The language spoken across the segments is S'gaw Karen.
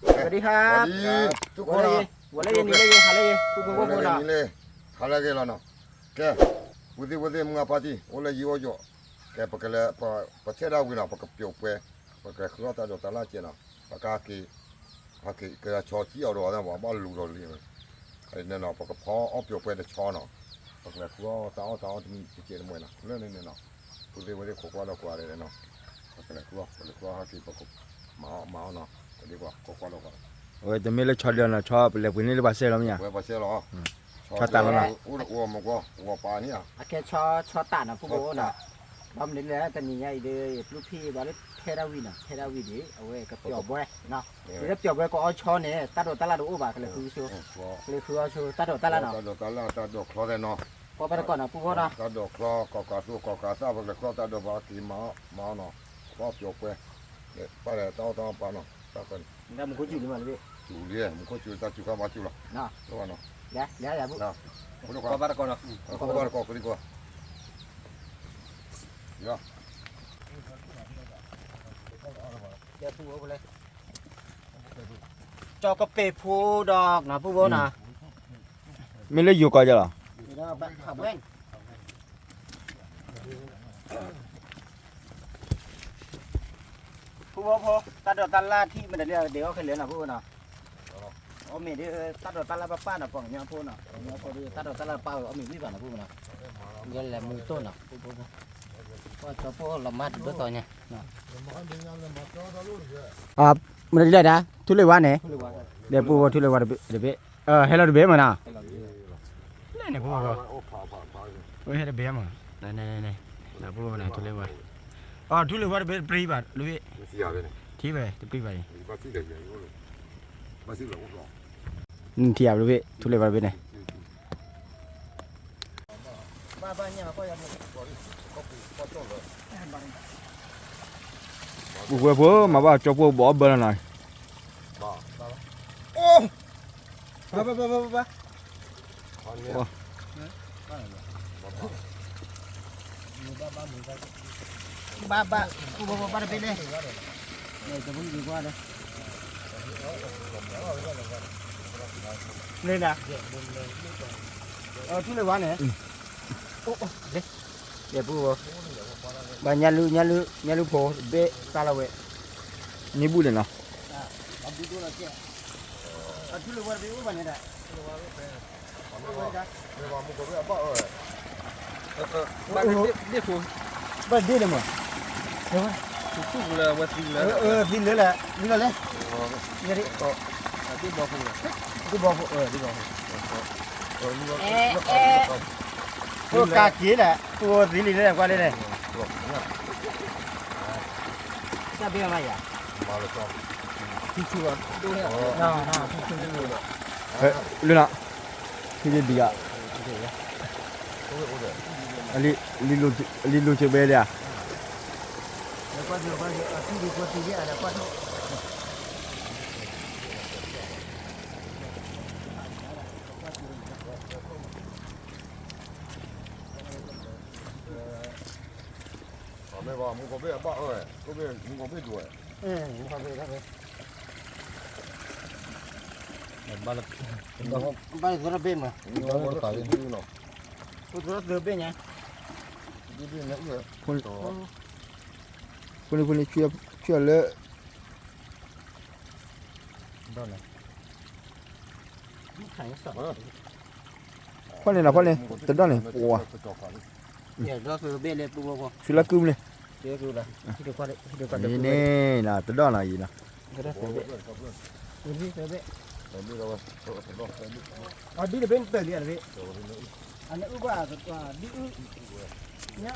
สวัสดีครับ ဝဲလၢယၤ နံၤလၢယၤ ဟါလၢယၤ ပူဖိဖိဖိနီၤ ဟါလၢဂ့ၤလီၤနီၤ ကဲ ဝံသ့ၣ်ဝဲသ့ၣ်မုၢ်ဂၤပၢ်တံၢ် အိၣ်လၢယံၤအိၣ်ယိာ် ကဲ ပကလဲၤ ပထဲဒၣ်ဝံၤနီၤ ပကပျိာ်ပှဲၤ ပကလဲၤဃုအီၣ်တၢ်ဒိးတၢ်လၢ်ကဲနီၤ ပကဟဲက့ၤ ဟဲက့ၤကဆီကံၣ်အီၤဒီး ပှၤဘၣ်လူၤဒီးလံ န့ၣ်နီၤ ပကဖီအီၣ်ပျိာ်ပှဲၤတဆီနီၤ ပကလဲၤဃုအီၣ်တၢ်အီၣ်တၢ်အီတမံၤတကဲးတမှဲၤနီၤ လၢန့ၣ်န့ၣ်နီၤ ဝံသ့ၣ်ဝဲသ့ၣ်ခိးကွၢ်ဒီးကွၢ်ဒီးနီၤ ပကလဲၤဃုအီၣ် ပလဲၤဃုအီၣ်ဟဲက့ၤ ပကမၤအီၣ်မၤအီၣ်နီၤ ပဒ့ကွၢ်ခိးကွၢ်ဒီးကွၢ် အဝဲတမ့ၢ်လၢဆီဒၢနီၤ ဆီပလဲၤပှ့ၤန့ၢ်လၢပှၤစဲလီၤမ့ၢ်ဧါ ဝဲပှၤစဲလီၤ ဆီတးလီၤနီၤ အိၣ်အိၣ်မကွီၢ် ဝီၤပာ်န့ၣ်ဧါ အကဲဆီဆီတးနီၤ ပူဖိအိၣ်နီၤ ဘၣ်မနုၤလဲၣ် တနံၤညါအံၤဒီး ပျူၢ်ဖံးဘၣ်လၢထဲဒၣ်ဝံၤနီၤ ထဲဒၣ်ဝံၤဒီး အဝဲကပျိာ်ဘှဲနီၤ ဒ်သိးပျိာ်ဘှဲကအီၣ်ဆီန့ၣ် တၢ်ဒိးတၢ်လၢ်တအိၣ်ဘၣ် ကလဲၤဃုဆိ ကလဲၤဃုအီၣ်ဆိ တၢ်ဒိးတၢ်လၢ်နီၤ တၢ်ဒိးတၢ်လၢ် တၢ်ဒိးချီသဲးနီၤ ကွၢ်ဘၣ်တကီၢ်နီၤ ပူဖိနီၤ တၢ်ဒိးချီ ကီၢ်ကးသူ ကီၢ်ကးသၣ် ပကလဲၤချီတၢ်ဒိးဘၣ်က့ၤမၤအီၣ်မၤအီၣ်နီၤ ပီၣ်ပျိာ်ဘှဲ ပၢ်ဒီးတၢ်အီၣ်တၢ်အီပာ်နီၤ တၢ်ဃီန့ၣ် မူခိၣ်စူၤလံမးတဘ့ၣ် စူၤလံ မူခိၣ်စူၤ တၢ်စူၤခါဘၣ်စူၤလီၤ လၢဘၣ်နီၤ ကွၢ်ဘၣ်တကီၢ်နီၤ ကွၢ်ဘၣ်တကီၢ် ကလံၤကွၢ် ကၠီကပ့ၤဖိဒီး နပူဖိနီၤ မ့ၢ်လၢယိၤကီၢ်ယလီၤ ဖုဝဲဖိ တၢ်ဒိးတၢ်လၢ်ထံၣ်မ့ၢ်တၢ်လၢ ဒ်အီၣ်ခဲလၢာ်နီၤ ဖုဝဲနီၤ အီၣ်မ့ၢ်ဒ် တၢ်ဒိးတၢ်လၢ်ပၢ်ပၢ်နီၤ ပှၤကညီဖိနီၤ ကညီဖိဒ် တၢ်ဒိးတၢ်လၢ်ပၢ်ဝဲ အီၣ်မ့ၢ်ဝံၣ်ဘၣ်နီၤ ဖုဝဲနီၤ ယဲလဲၤမူတိၢ်နီၤ ဖုဝဲဖိ ပှၤကၠီဖိလီၤမၢ်တဘျီသီညါ မနုၤလဲၣ်ဒၣ် ထူလ့ၣ်ဝါန့ၣ် ဒီးပူဖိထူလ့ၣ်ဝါတဘ့ၣ် ဟဲလီၤတဘ့ၣ်မးနီၤ လဲၣ်န့ၣ်ပူဖိ ဟဲတဘ့ၣ်မး ပူဖိန့ၣ်ထူလ့ၣ်ဝါ အထူလ့ၣ်ဝါတဘ့ၣ်တပျံၤဘၣ် တဘ့ၣ် ထံၣ်ဝဲတပျံၤဘၣ်န့ၣ် နထံၣ်ဧါတဘ့ၣ် ထူလ့ၣ်ဝါတဘ့ၣ်န့ၣ် ပူဖိဖိ မၤဘၣ်ကၠီဖိဘီအီၣ်ဘၢလီၤနီၤ ဘၣ်ဘၣ် ပူဖိဖိ ဘၣ်တဘ့ၣ်န့ၣ် န့ၣ်ဒၣ် ထူလ့ၣ်ဝါန့ၣ် လဲၤပူဖိ ဘၣ်ညၣ်လူၢ် ညၣ်လူၢ် ညၣ်လူၢ်ဖိတဘ့ၣ် စၢ်လီၤဝဲ န့ၢ်ဘူၣ်န့ၣ်နီၤ အထူလ့ၣ်ဝါတဘ့ၣ်အိၣ်ဘၣ်န့ၣ်ဒၣ် ဘၣ်ဒ့ၣ်န့ၣ်မး သံလၢလဲၣ် သံလၢလဲၣ် ဒ်ဘီဖိ ဒ်ဘီဖိ အဲ အဲ ကးက့ၤလဲၣ် ပူဖိသံလံလဲၣ် ကွၢ်လံန့ၣ် တၢ်ဘ့ၣ်မးယၤ လၢနီၤ ဟံၣ်ဒံးဒံးဧါ လံလိၤစ့ဘဲလံဧါ မ့ၢ်ဘၣ် မူကီၢ်ဘ့ၣ်အဘၣ်အၢ ကီၢ်ဘ့ၣ် မူကီၢ်ဘ့ၣ်ဒိၣ်ဝဲ ဘၣ်သရၣ်ဘ့ၣ်မး သရၣ်သၢဘ့ၣ်ညါ ဖိန့ၣ် ဖိန့ၣ် ဆွံလၢ ဖီၣ်န့ၣ်လီၤ ဖီၣ်န့ၣ် တဒီၣ်န့ၣ် ပှၤ ဆွံလၢကုမ့ၢ်န့ၣ် န့ၣ်လီၤ တဒီၣ်လီၤအံၤလီၤ အဒ်တဘ့ၣ်တၢၢ်လံတဘ့ၣ် အန့ၣ်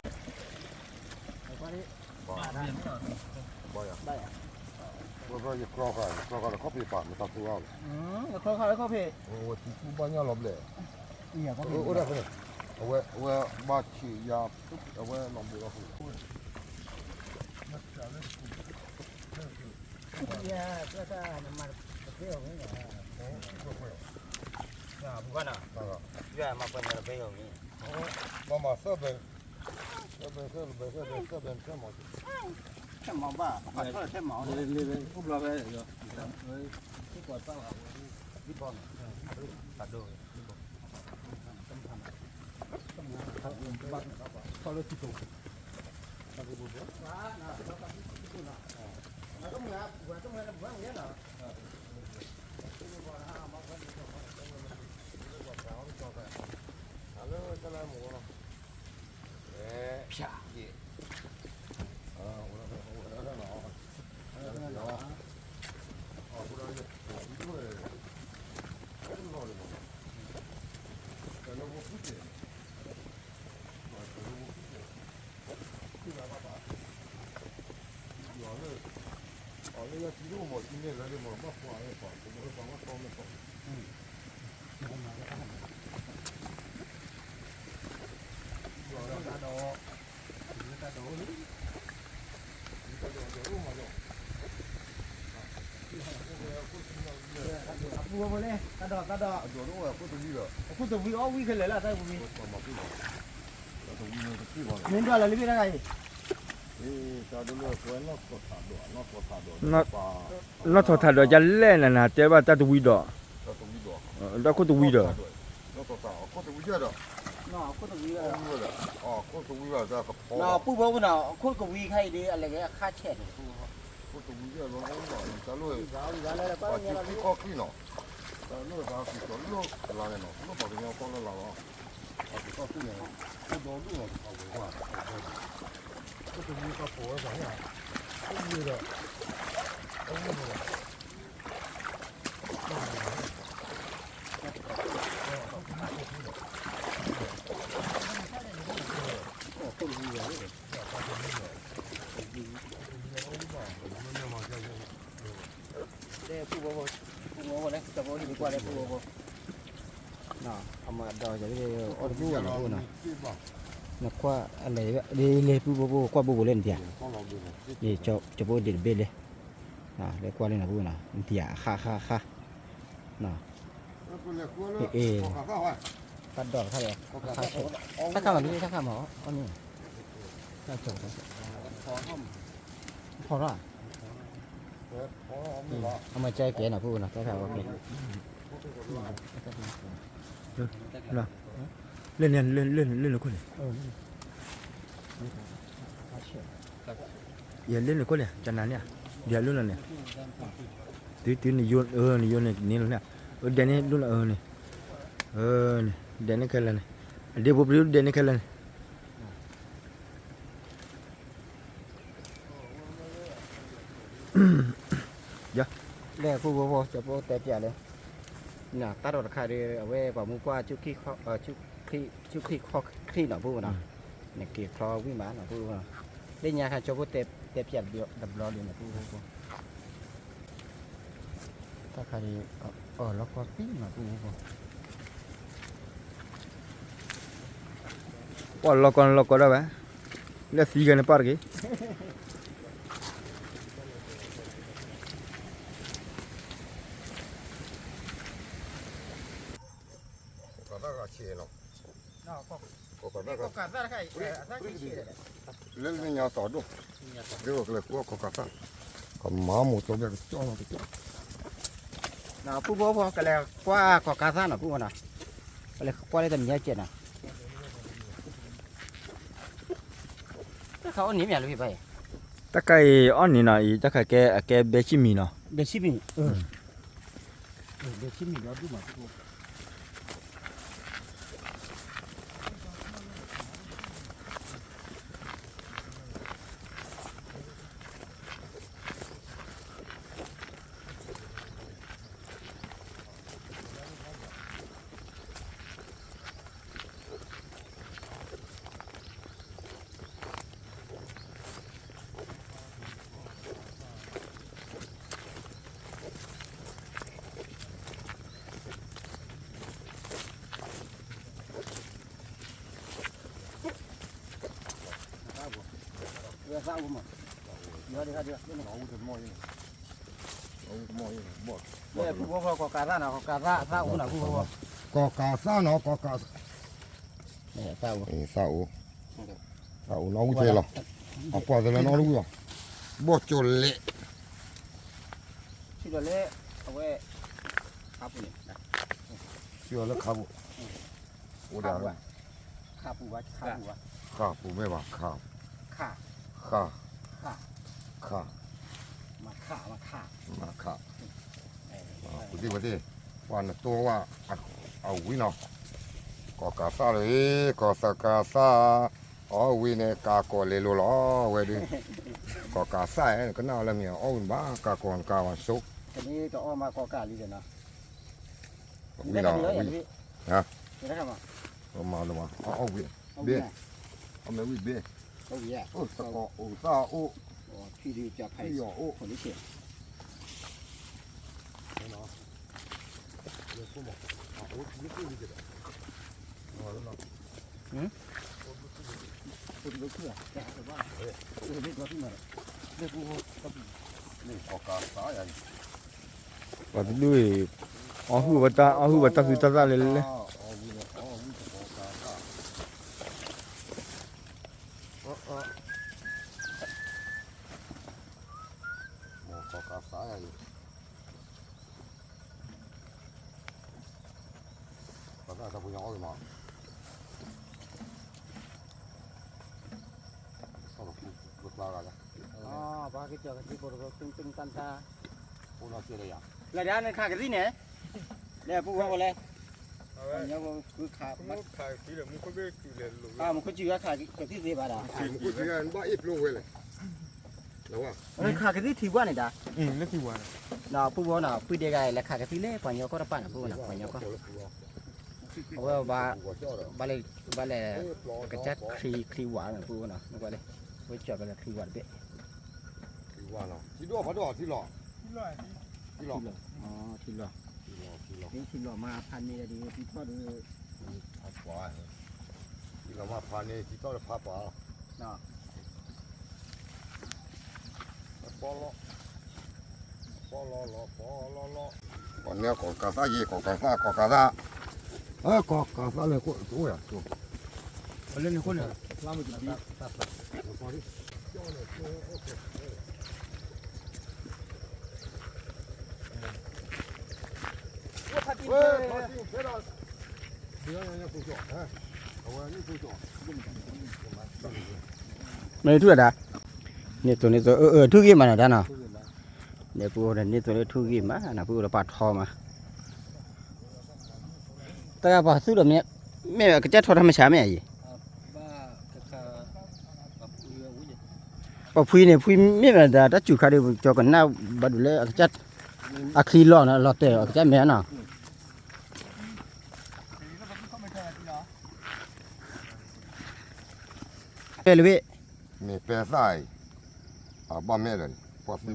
အုၣ်ဘၣ် ဒ်အုၣ် ညါ ဘၣ်ယ ကျီဃာ် ကျီဃာ်လၢ ခီၣ်ဖံးပာ် မတၤသူအါလီၤ ကျီဃာ်လၢခီၣ်ဖံး ဝဲထံဆူဘၣ်ညၣ်လီၤဘျဲၣ် အိၣ်ဒၣ်ဖဲန့ၣ် အဝဲ အဝဲဘၣ်ဆံးယၤ အဝဲလီၤဘျဲၣ်လီၤဃိ မၤမၤသၢဘဲ သၢဘဲ သၢဘဲ သၢဘဲ သၢဘဲ သၢမၤ ထဲမၤဘၣ် ပှၤထီၣ်ထဲမၤအီၤ အိၣ်ဘျီဖဲ သ့ၣ်ကီးသၣ်ဝဲ ဒ်ဘီန့ၣ် တၢ်ဒိၣ် ထီၣ်လၢထံတိၤ ဖျါ အပူၤဝဲန့ၣ် တၢ်ဒိး တၢ်ဒိး အခိၣ်သဝံအီၣ်ဝံခဲလၢာ်လၢတၢ်ပူၤဝံၤ မ့ၢ်ဒွးလၢလံဘ့ၣ်တၢ်ဂၤအံၤ နီၣ်ထီၣ်ထးဒီးကလဲၣ်နၤ နၤတဲဘၣ်တၢ်တဝံၤဒီး ဒီးခိၣ်တဝံၤဒီး အခိၣ်တဝံၤဒီး ပူၤဘီပူၤနီၤ အခိၣ်ကဝံၤခါအံၤဒ်အလဲၤဂဲၤအခါဆဲးန့ၣ် ခိၣ်တဝံၤဒီး ပှၤက့ၤခံခီခံနီၤ တၢ်လၢတၢ်က့ၤကီၤလၢကလါန့ၣ်နီၤ လၢပှၤကညီကီၢ်လၢလာ်လီၤ ပှၤက့ၤကီၢ်သူန့ၣ် အဒီဒိၣ်လီၤ အဝဲကွၢ် ခိၣ်တဝံၤကီၢ်ဖိဝဲပှၤဟဲ ခိၣ်တဝံၤဒီး ခိၣ်တဝံၤဒီး ပူၤဘီပူၤ ပူၤဘီပူၤန့ၣ် တဘီဟံၣ်ကွၢ်လၢပူၤဘီပူၤ အမၤဒီးယၤလၢအီၣ်တဘူၣ်ဘၣ်နၤပူၤနီၤ နကွၢ်အလဲၤလၢပူၤဘီပူၤကွၢ်ဘိဘိလၢနတံၤဧါ ယကၠိဖိဒ့တဘ့ၣ်လၢ လၢကွၢ်လၢနၤပူၤနီၤ နတံၤဧါ အခါခါခါ အ့ တၢ်ဒိးတခါဒီး တၢ်ခါမးလံ တၢ်ခါမး အီၣ်န့ၣ် တၢ်ကၠိ ဖီထီၣ် အမၤကဲကဲနီၤ ပူၤနီၤ တၢ်ခါဝဲကဲ လၢန့ၣ် လၢန့ၣ်ခိၣ်န့ၣ် ယလၢန့ၣ်ခိၣ်န့ၣ် ကနၤန့ၣ် ဒ်အလၢလီၤန့ၣ် တုၤတုၤနယိ နယိန့ၣ်န့ၣ်လီၤန့ၣ် ဒဲးန့ၣ်ဒိၣ်လီၤန့ၣ် ဒဲးန့ၣ်ခဲလၢာ်န့ၣ် အဒ့ဖိပဒိၣ်ဒဲးန့ၣ်ခဲလၢာ်န့ၣ် လဲၤပူၤဘိဘိ ကၠိဖိတဲပျးလၢ တၢ်ဒိးတခါဒီး အဝဲပှၤမူကွၢ် ဆူခံခီခံနီၤ ပူၤနီၤ နက့ၤချီဝံၣ်မးနီၤ ပူၤနီၤ လၢညါခါကၠိဖိတဲပျးတဘျီဒီးနီၤ ပူၤဘိဘိ တၢ်ခါဒီး အီၣ်လီၤကီသံနီၤ ပူၤဘိဘိ ပှၤလီၤကီလီၤကီဒၣ်ဝဲ လၢသံဂၤန့ၣ်ပၣ်တက့ၢ် ကီၢ်သၣ်ဂၤဆံးနီၤ ကီၢ်သၣ်ဂၤ လၢလၢညါသီဒိၣ် ဒ်ကလဲၤကွၢ်ကီၢ်ကးသၣ် ကမၤမိၢ်ကၠီဘျဲၣ်ကကၠီနီၤကကၠီ ပူၤဘိဖိကလဲၤကွၢ်ကီၢ်ကးသၣ်နီၤ ပူၤဘိနီၤ ကလဲၤကွၢ်လၢတနံၤညါကဲးနီၤ တၢ်ခါအီၣ်န့ၣ်မ့ၢ်လၢဖဲဘၣ်အံၤ တၢ်ခါအံၤအီၣ်န့ၣ်နီၤအံၤ တၢ်ခါကဲအကဲဘဲဆံမံၤနီၤ ဘဲဆံမံၤ ဘဲဆံမံၤဒီဒူၣ်မး သၣ်အိၣ်မး ပူၤဘီ ကီၢ်ကးသၣ်နီၤ ကီၢ်ကးသၣ် သၣ်အိၣ် သၣ်အိၣ်နီၣ်ဝံၤတဲလီၤ အပှၤတလၢနီၣ်တဝံၤဘၣ် ဘီၣ်ကၠီၤလဲၣ်, ထံၣ်ဒီးလၢ အဝဲ ခါပူၤန့ၣ်, ထံၣ်ဒီးလၢခါပူၤ, အိၣ်ဒၣ်လၢ ခါပူၤဘၣ်, ခါပူၤဘၣ်, ခါပူၤမ့ၢ်ဘၣ်, ခါ, ခါ, ခါ, ခါ, မၤခါ, မၤခါ, မၤခါ, ပသ့ၣ်ပသ့ၣ်, ပှၤနတိဝဲ အဝံၤနီၤ, ကီၢ်ကးသၣ်လၢ ကီၢ်သကးသၣ်, အီၣ်ဝံၤန့ၣ် ကးကီၢ်လဲၤလိၤလီၤ, အဝဲဒုး, ကီၢ်ကးသၣ် ကနၣ်အီၤလၢမ့ၢ်အီၣ်ဝံၤဘၣ်, ကးကီၢ်နကးဝဲဆိ, တအီၣ်မးကီၢ်ကးလံဒီးနီၤ, ဝံၤနီၤ, ဝံၤ, မၤလၢၤမး, အီၣ်ဝံၤ, ဘ့ၣ်, အီၣ်မ့ၢ်ဝံၤဘ့ၣ်, သကိးအိၣ်သၣ်အိၣ်, ထံဒုးကဖး, အိၣ်, ပှၤတဒူၣ်အံၤ, အီၣ်ဟုၣ်ဝဲတၢ်, အီၣ်ဟုၣ်ဝဲတၢ်သူတၢ်သၣ်လဲၣ်လဲၣ်. လၢဒၣ်န့ၣ်ခးကသံၣ်န့ၣ်, လဲၤပူၤဝဲလဲၣ်, မူခိၣ်စူၤခးကသံၣ်သ့ဘၣ်ဒီး, ခးကသံၣ်ထံပှၢ်န့ၣ်ဒၣ်, ပူၤဝဲနီၤ ဖုဒဲဂၤ လဲၤခးကသံၣ်လၢပှၤကညီကီၢ်တပၤန့ၣ် ပူၤဝဲနီၤ ပှၤကညီကီၢ်, အဝဲ ဘၣ်လဲၤ, ဘၣ်လဲၤ, ကစၢ်ချံချံဝါန့ၣ် ပူၤဝဲနီၤ မ့ၢ်ကွၢ်လၢ, ဝဲကၠီၤကလၢချံဝါတဘ့ၣ်, ထံလီၤ, ထံလီၤ, ထံလီၤမၤဖးန့ၢ်ဒီး ထံထီၣ်ဒီး ထံလီၤမၤဖးန့ၢ် ထံထီၣ်ဒီးဖးပှၤလီၤ, ပီလီၤ, ပီလီၤလီၤ, ပီလီၤလီၤ, ပှၤန့ၢ်ကီၢ်ကးသၣ်ယဲ ကီၢ်ကးသၣ် ကီၢ်ကးသၣ်, ကီၢ်ကးသၣ်လၢအိၣ်ယၤ, လၢန့ၣ်ဃိန့ၣ်, မ့ၢ်ထူၣ်ဒၣ်, န့ၣ်သိးန့ၣ်သိး အၢ အၢ ထူၣ်ဂ့ၤမးနီၤဒၣ်နီၤ, န့ၣ်ပူၤန့ၣ်သိးလၢထူၣ်ဂ့ၤမးနီၤ ပူၤဒီးပာ်ထီမး, တၢ်ဂၤပှၤသူၣ်ဒီးမ့ၢ်, မ့ၢ်အကစၢ်ထီထီၣ်မဆါမ့ၢ်အံၤ, ပှၤဖှံန့ၣ် ဖှံမ့ၢ်ဝဲဒၣ်တၢ်စူၤခါဒီး ကၠီကနၣ်ဘၣ်ဒုးလၢအကစၢ်, အချံလီၤနီၤ လီၤတဲာ်အကစၢ်မဲာ်နီၤ ပဲလဝ့ၣ်, မ့ၢ်ပဲသၣ်အံၤ, အဘၣ်မဲာ်ဒီး, ပှၤသံ,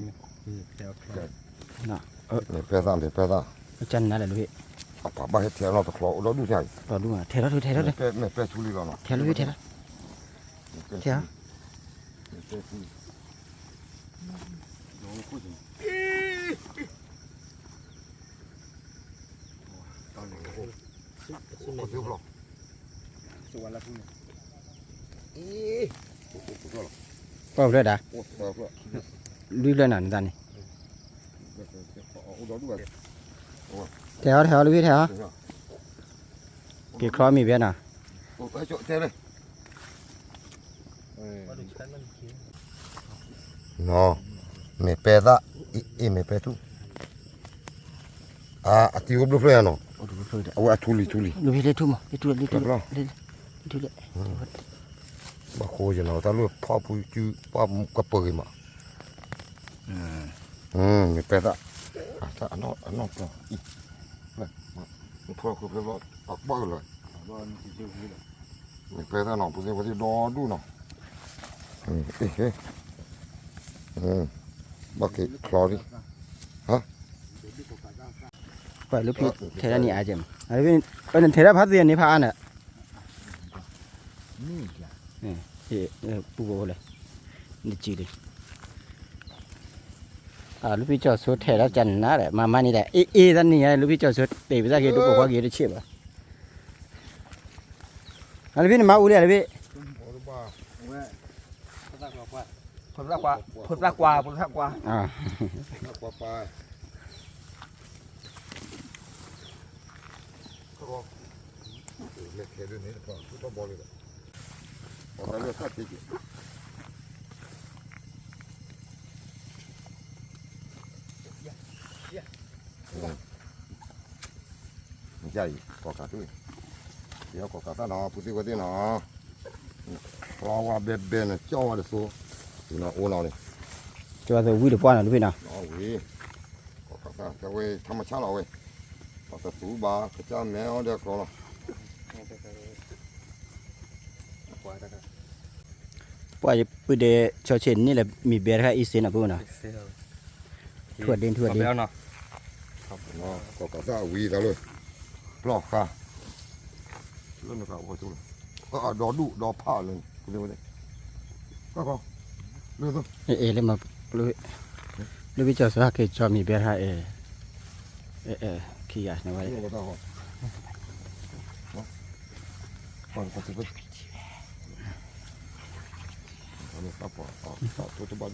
မ့ၢ်ပဲသၣ် မ့ၢ်ပဲသၣ်, အကနၤလဲၣ်လဝ့ၣ်, အပှၤဘၣ်ဟဲထဲလီၤတချီအိၣ်ဒီဒူၣ်ညါအံၤ, ဒီဒူၣ်ထဲလီၤထဲလီၤ, မ့ၢ်ပဲထူလံလီၤနီၤ, ထဲလီၤဝ့ၣ်ထဲလီၤ, ထဲလီၤ, ပှၤဖျဲၣ်ဒၣ်, လွံၢ်ဖျၢၣ်နၤန့ၣ်တၢ်န့ၣ်, ထဲအီၤထဲအီၤလဝ့ၣ်ထဲအီၤ, က့ၤချီမ့ၢ်ဖဲနီၤ နီၤ, မ့ၢ်ပဲသၣ်, အ့ၣ် မ့ၢ်ပဲထူၣ်, အတံၤအိၣ်ဘျုးဖျၢၣ်ယါနီၤ, အဝဲအထူလံၤထူလံၤ, ဘၣ်ဃိယနီၤ တၢ်လၢဖီၣ်ဖူစု ပှၢ်ကပၢၤဂ့ၤမး, မ့ၢ်ပဲသၣ်, အနီၢ်ပျီ, ဖီၣ်ဖျၢၣ်ဖျၢၣ် အကွၢ်ကလီၤ မ့ၢ်ပဲသၣ်နီၤ ပူၤသ့ၣ်ဝဲသ့ၣ်ဒီဒူၣ်နီၤ, ဘၣ်က့ၤချီဒံး, ပှၤလူဖံထဲဒၣ်န့ၣ်အါကဲမး, ထဲဒၣ်ဖးသ့န့ၣ်ဖးအါန့ၣ်, ပူၤအိၣ်လဲၣ်, နစံးလံ, လူဖံကၠီၤစိထဲဒၣ်ကနၤဒီး မၤမၤန့ၣ်ဒီး အ့ၣ်အ့ၣ်သၣ်န့ၣ် လူဖံကၠီၤစိတဲာ်ပသၣ်က့ၤ ဒိပိာ်ခွါက့ၤတဆံးဘၣ် အလၢဖဲန့ၣ်မၤအူလံအလၢဖဲ, ဝဲ, ပသၣ်ကျီၤခွါ, ဖိသၣ်ကွၢ်, ဖိသၣ်ကွၢ်, ဖိသၣ်ကွၢ်, ဖိသၣ်ကွၢ်ပၢ်, လဲၤခဲဒ်န့ၣ်တဖၣ် ဖိသၣ်ဘီလံဒီး, ပှၤသးလၢသၣ်က့က့ၤ ယအံၤ ကီၢ်ကးထူၣ်, ယကီၢ်ကးသၣ်နီၤ ဖုသ့ၣ်ဝဲသ့ၣ်နီၤ, ဖျီဝါဘဲဘဲန့ၣ် ကၠီဝါတသိ, အိၣ်နီၤန့ၣ်, ကၠီဝါသိဝံၣ်တပှၢ်နီၤ တဖ့ၣ်နီၤ, ဝံၣ်, ကီၢ်ကးသၣ် တဝဲထါမဆါလီၤဝဲ, ပှၤတသူဘၣ် ကစၢ်မဲအီၤဒီးကျီလီၤ, ပှၤပုၢ်ဒဲး ဆီဆ့ၣ်န့ၣ်လၢမံၤဘဲတခါအံၤစ့နီၤ ပုၢ်နီၤ, ထူၣ်ဒ့ထူၣ်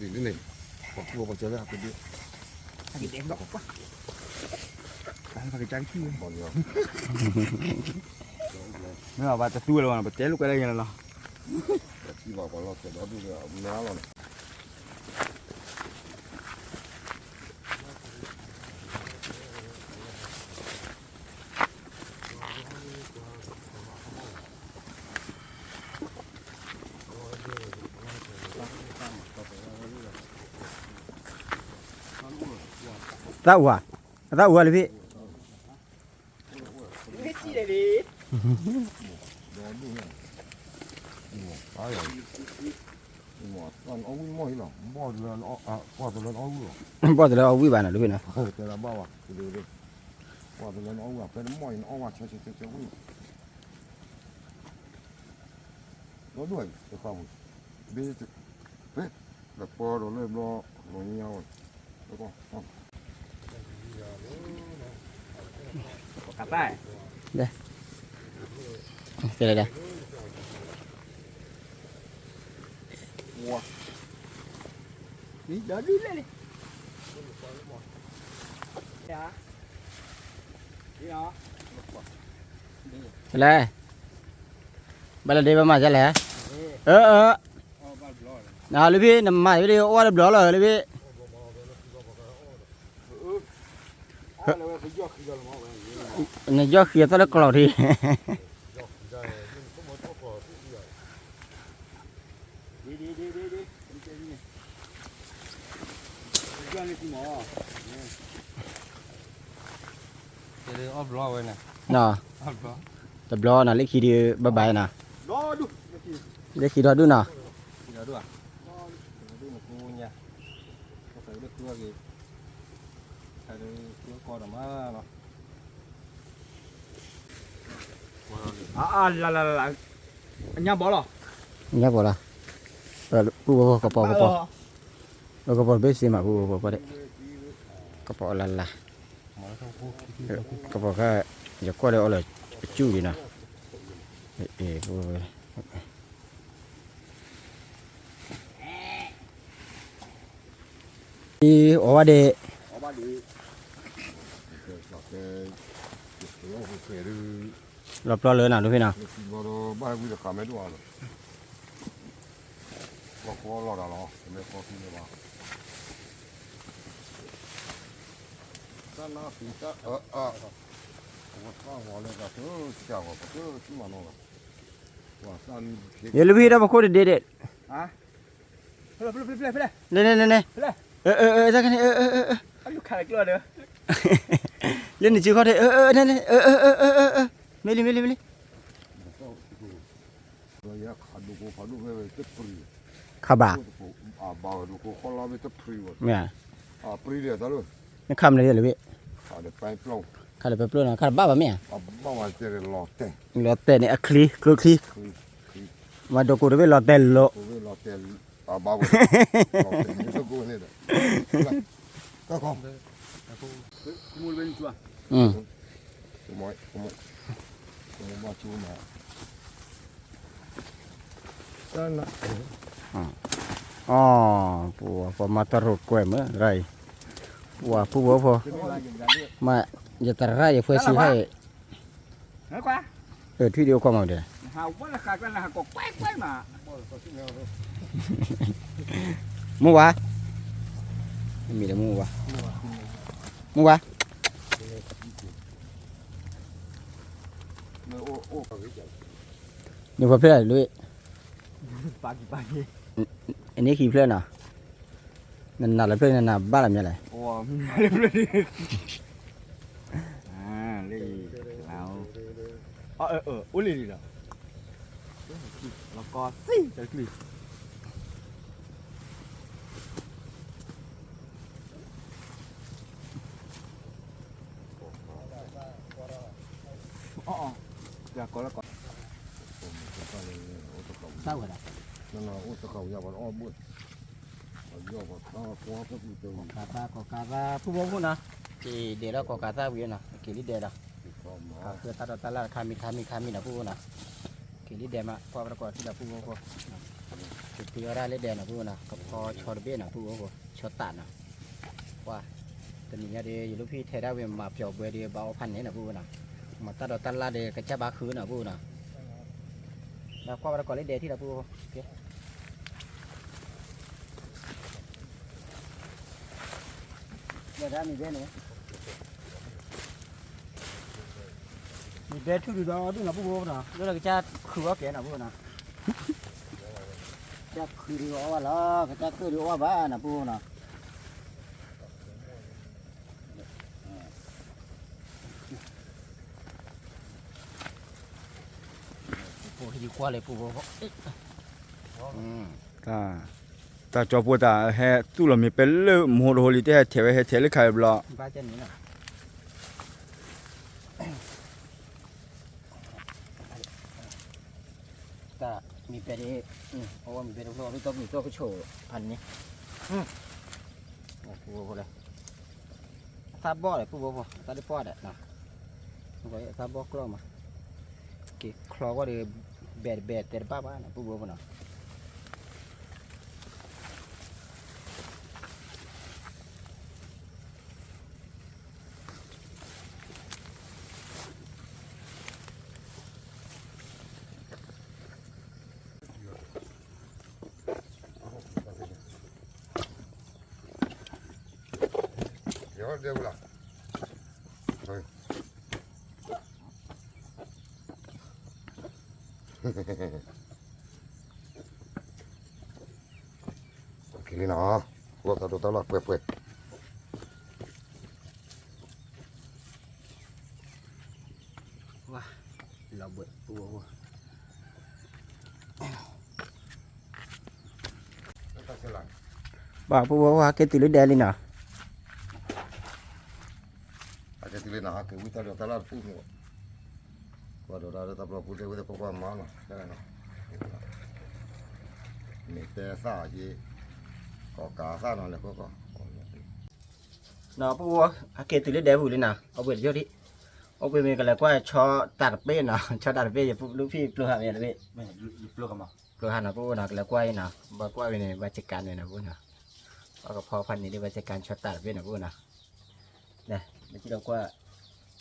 ဒ့, ကီၢ်ကးသၣ်ဝံၤသးလၢ, ဖျီဃာ်, လၢနကဝီၤကၠိလီၤ, ဒီဒူၣ်ဒီဖးလၢ, ကီၢ်ကီၢ်, လၢ, အဲ လၢမၤ, လၢဘံကီၢ်စၢ်ဟဲက့ၤကၠီမံၤဘဲတခါအံၤ, အဲ ခံဂၤန့ၣ်ဝဲ, မ့ၢ်ဘၣ်တသူဝဲလၢၤဘၣ်နီၤ ပတဲလိာ်ကွဲဒၣ်ယဲလီၤလီၤ, သၣ်အူဧါ, အသၣ်အူဧါလၢဖဲ ဘီၣ်တလၢအီၣ်ဝံၣ်ဘၣ်နီၤ လၢဖဲနီၤ, လီၤဒိၣ်တဃၣ်ပူၤ, ဘ့ၣ်, လပီဒီးလၢဘျီ, လီၤညါဝဲ, တဲလဲၣ်, လဲၣ်, ဘၣ်လၢဒ့ဘၣ်မၤဒ်လဲၣ်, အၢ အၢ, လၢဖဲနမၤဖဲဒၣ်အီၣ်ဝဲတဘျီလီၤလၢဖဲ နယီၢ်ဃံအသီၣ်လၢကျီၢ်ထံ, တဘျီနီၤ လၢခံဒီးဘၣ်ဘၣ်နီၤ, လၢခံဒီးဒူၣ်နီၤ လၢလၢလၢလၢ, အညါဘီလီၤ, အညါဘီလီၤ, ပုၢ်ဝဲၢ်ကပီၤကပီၤ, ကပီၤတဘ့ၣ်စ့မး ပုၢ်ဝဲၢ်ကပီၤဒဲး, ကပီၤလၢ်လၢ်, ကပီၤခါ, ယကွၢ်လၢအီၣ်လၢအကူၣ်ဒံးနီၤ, အ့ၣ် ပုၢ်ဝဲၢ် အီၣ်ဝဲဒၣ်, လီၤပျီလၢနၤဒိၣ်ဖဲနီၤ, ယလၢဖဲဒီးပခိၣ်တဒ့ဒဲး, န့ၣ်န့ၣ်န့ၣ်န့ၣ်, လၢနစုခီၣ်ထံး, မ့ၢ်လံ မ့ၢ်လံ မ့ၢ်လံ, ခးဘၣ်, မ့ၢ်ဧါ, နခးမနုၤလဲၣ်လၢဝဲ, ခးလၢပဲပျိၣ်နီၤ ခးတဘၣ်ဘၣ်မ့ၢ်ဧါ, လီၤတဲာ်န့ၣ် အချံ ကျိချံ, မၤဒိးကိးတဘ့ၣ်လီၤတဲာ်လိၤ, တၢ်နး, အီ ပှၤမၤတရိးကွဲးမ့ၢ်ရၢ်အံၤ, ပှၤဖုဝဲဖိ, မ့ၢ်ယတရၣ်ယဖှဲဆံဟဲအံၤ, ထွံၣ်ဒံးအိၣ်ကွၢ်မၤဒီး, မုၢ်ဝါ, မ့ၢ်ဒီးမုၢ်ဝါ, မုၢ်ဝါ, န့ၣ်ဖဲဖဲလဲၣ်, အန့ၣ်ခံဖျၢၣ်နီၤ, နနၤလၢဖျၢၣ်န့ၣ် နနၤဘၣ်လီၤမ့ၢ်လဲၣ်, အိၣ်လံလံလီၤ, လီၤကီသံၣ်တကလုာ် အီ အီ ယၤကီလၢကီ, တၢ်ဝဲဒၣ်, ကီကးသၣ် ကီကးသၣ် ဖုဖိဖိနီၤ, က့ၤဒဲးလီၤကီကးသၣ်ဝံၤနီၤ, က့ၤလံဒဲးလီၤ, ကဃုတၢ်ဒီးတၢ်လၢ်တခါမံၤတခါမံၤတခါမံၤနီၤ ဖုဖိနီၤ, က့ၤလံဒဲးမး ကွၢ်ဝဲတကီးထံၣ်ဒီးဖုဖိဖိ, ကဖီဆီတဘ့ၣ်နီၤ ဖုဖိဖိ, ဆီတးနီၤ, ကွၢ်, တနံၤညါဒီး ယလူၢ်ဖံထဲဒၣ်ဝံၤမၤပျီၤဘှဲဒီး ဘၣ်အီၣ်ဖးန့ၣ်နီၤ ဖုဖိနီၤ, မၤတၢ်ဒီးတၢ်လၢ်ဒီး ကစၢ်ဘၣ်ဃုနီၤ ဖုဖိနီၤ, ဒီးကွၢ်ဝဲတကီးလံဒဲးထံၣ်ဒီးဖုဖိဖိ, ဒၣ်မံၤဘဲန့ၣ်, မံၤဘဲထူၣ်ဒုးဒီးဒူၣ်နီၤ ဖုဖိနီၤ, လၢကစၢ်ခုးအီၣ်ကဲနီၤ ဖုဖိနီၤ, ကစၢ်ခုးဒုးအီၣ်ဘၣ်လီၤ ကစၢ်ကၢၣ်ဒုးအီၣ်ဘၣ်နီၤ ဖုဖိနီၤ, ဖိဟံးကွၢ်လၢဖုဖိဖိ, တၢ်ကၠီဖိတၢ်ဟဲသူၣ်လီၤမ့ၢ်ပဲလၢမဟိတဟိလံ တဟဲထဲးဝဲဟဲထဲးလၢခါအံၤဘျီ, တၢ်မံၤပဲဒ်, အဝဲမံၤပဲတဖျိ အဝဲသီၣ်မံၤသီၣ်ကဆိးဖးန့ၣ်, အသးဘီၣ်ဒီး ပုၢ်ဖိဖိ အသးဒ်ပှၢ်ဒီးနီၤ, အသးဘီၣ်ကျီၢ်မး, က့ၤချီကွၢ်ဒီး ဘဲၣ်တဘဲၣ်တဲတဘၣ်ဘၣ်နီၤ ပုၢ်ဖိဖိနီၤ. က့ၤလံနီၤ, ဂီၢ်သးဒိးတၢ်လီၢ်ပှဲၤပှဲၤ. ဝါ, လီၤဘှဲးပူဝဲ, ပှၤပူဝဲ ဟးက့ၤတုၤလၢဒဲလံနီၤ, ဟးက့ၤတုၤလံနီၤ, ဟးက့ၤဝံသးဒိးတၢ်လီၢ်တပူၤန့ၣ်, ပှၤဒိးတၢ်လၢတၢ်ပျီပူၤသ့ၣ်ဝဲသ့ၣ်ကွၢ်ကွၢ်မၤနီၤ, မ့ၢ်တဲသၣ်ယ့, ကီးကးသၣ်နီၤ လဲၤကွၢ်ကွၢ် နီၤ ပူဝဲ ဟဲက့ၤတုၤလၢဒဲပူၤလံနီၤ, အိၣ်ဘှံးတယိၣ်ဒံး, အိၣ်ဘှံးမ့ၢ်ကလဲၤကွၢ်ဆီတၢ်တပ့ၢ်နီၤ, ဆီတၢ်တပ့ၢ် ယလူၢ်ဖံးပျိဟးမ့ၢ်တဘ့ၣ်, ပျိဟးနီၤ ပူဝဲနီၤ, ကလဲၤကွၢ်အံၤနီၤ, ဘၣ်ကွၢ်ဝံၤန့ၣ် ဘၣ်စကၤန့ၣ်နီၤ ပူဝဲနီၤ, ဘၣ်ကဖီဖးန့ၣ်ဒ်ဘၣ်စကၤဆီတၢ်တပ့ၢ်နီၤ ပူဝဲနီၤ, မ့ၢ်ကံၣ်ဒီးကွၢ်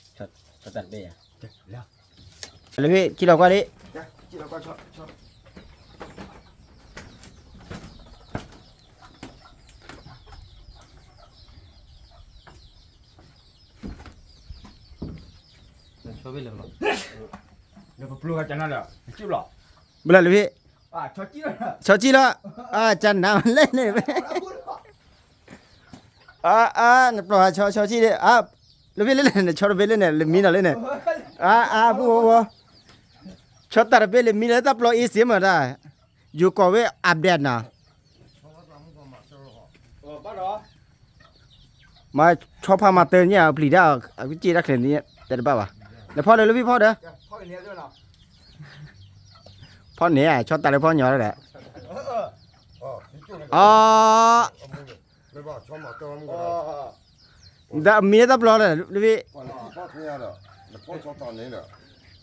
ဆီတၢ်တပ့ၢ်ယၤ လၢဖံး ကံၣ်လီၤကွၢ်လံ, ဘျီလၢဖံး, ဆီကံၣ်လီၤ, အကနၤလဲၣ်န့ၣ်, အါအါ နပျီၢ်ဟးဆီ ဆီကံၣ်, အါ, လၢဖံးလၢန့ၣ် ဆီတဘ့ၣ်လၢန့ၣ် လၢမံနီၤလၢန့ၣ်, အါအါ ပူဝဲဝဲ, ဆီတၢ်တဘ့ၣ်လၢမံလၢတၢ်ပျီအ့စ့မးတၢ်, ယိၤကီးဝဲ update နီၤ, မ့ၢ်ဆီဖးမၤတၢ်န့ၣ် အပျံၤဒၣ် အကစ့ၢ်တၢ်ချဲးန့ၣ် တဲတဘၣ်ဘၣ်, လဲၤဖီဒီးလၢဖံးဖီဒီး, ဖီန့ၣ် ဆီတၢ်လၢဖီညီဒီး, အီ ဒီးအမံၤလၢတၢ်ပျီလၢ လၢဖံး,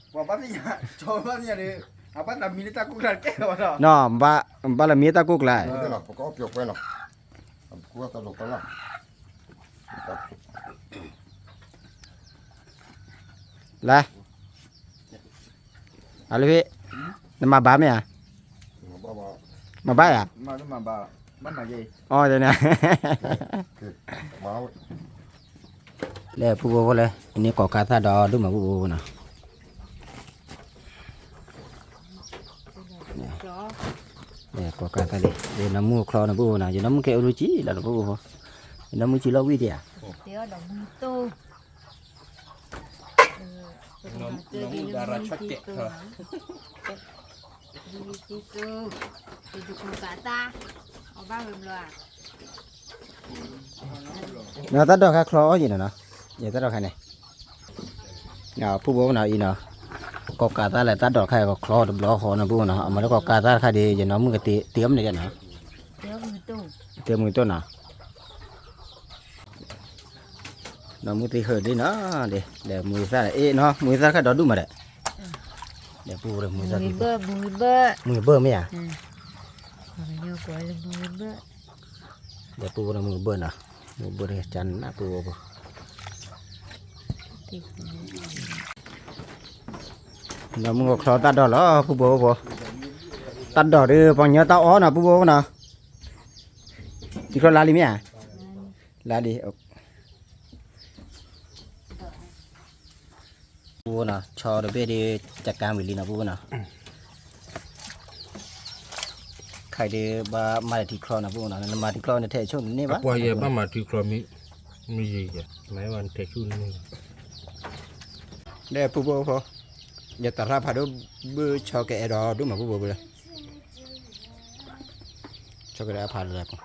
ပှၤဘၣ်သ့ၣ်ညါ, ဘၣ်သ့ၣ်ညါဒီး, အဘၣ်သးမံလၢတၢ်ကိၢ်ကျါတကဲလီၤနီၤ, ဘၣ်လၢမံတၢ်ကိၢ်ကျါ, ပကအိၣ်ပျီၤကွဲနီၤ, လၢ, အလၢဖဲ, နမၤဘၣ်မ့ၢ်ဧါ, မၤဘၣ်ဧါ, အီၤန့ၣ် လၢပူဖိဖိလၢ န့ၢ်ကိးကးသၣ်ဒီးဒိၣ်မးပူဖိဖိနီၤ, ကိးကးသၣ်လံ, ယနီၢ်မုၣ်ချီနီၤပူဖိနီၤ, ယနီၢ်မုၣ်ကဲအိၣ်လူၤကံလီၤနီၤပူဖိဖိ, ယနီၢ်မုၣ်ကံလီၤဝံၣ်ဒံးဧါ, နီၤတၢ်ဒိးခါချီအီၣ်ယံၤနီၤနီၤ, ယတၢ်ဒိးခါန့ၣ်, ပူဖိနီၤအံၤနီၤ, ကိးကးသၣ်လၢတၢ်ဒိးခါအံၤကချီတဘျီဃီနီၤပူဖိနီၤ, အမၤလၢကိးကးသၣ်တခါဒီး ယနီၢ်မုၣ်ကတ့တ့အီၣ်မနုၤဒံးနီၤ, တ့မုၢ်တိၢ်နီၤ နီၢ်မုၢ်သံဟၢဒ်နီၤ, ဒီးမုၢ်သၣ်, အ့ၣ်နီၤ မုၢ်သၣ်တခါဒီးဒူၣ်မးဒီး, ဒီးပူဖိဒီးမုၢ်သၣ်, မုၢ်ဘၢၣ်မ့ၢ်ဧါ, ဒီးပူဖိဒီးမုၢ်ဘၢၣ်နီၤ, မုၢ်ဘၢၣ်တခါကနၣ်ပူဖိဖိ, နီၢ်မုၢ်ကချီတၢ်ဒိးလီၤပူဖိဖိ, တၢ်ဒိးဒီးပှၤကညီတၢ်အီၣ်နီၤပူဖိဖိနီၤ, တံၤချီလါလံမ့ၢ်ဧါ, လါလံ ပူဖိနီၤ, ဆီတဘ့ၣ်ဒီး ကကါဝံၤလံနီၤ ပူဖိနီၤ, ခဲအံၤဒီး ဘၣ်မၤထံချီနီၤပူဖိနီၤ, နမၤထံချီနထဲးဆိၣ်န့ၢ်ဘၣ်, ပှၤယဲဘၣ်မၤထံချီမ့ၢ်, မ့ၢ်ယဲယဲ, မၤဘၣ်နထဲးဆိၣ်န့ၢ်, ဒီးပူဖိဖိ, ယတရၣ်ဖးဒိၣ် ဘုၣ်ဆီကအဲၣ်ဒီးဒိၣ်မးပူဖိဖိလၢ ဆီကဒၣ်ဖးလၢပူၤ,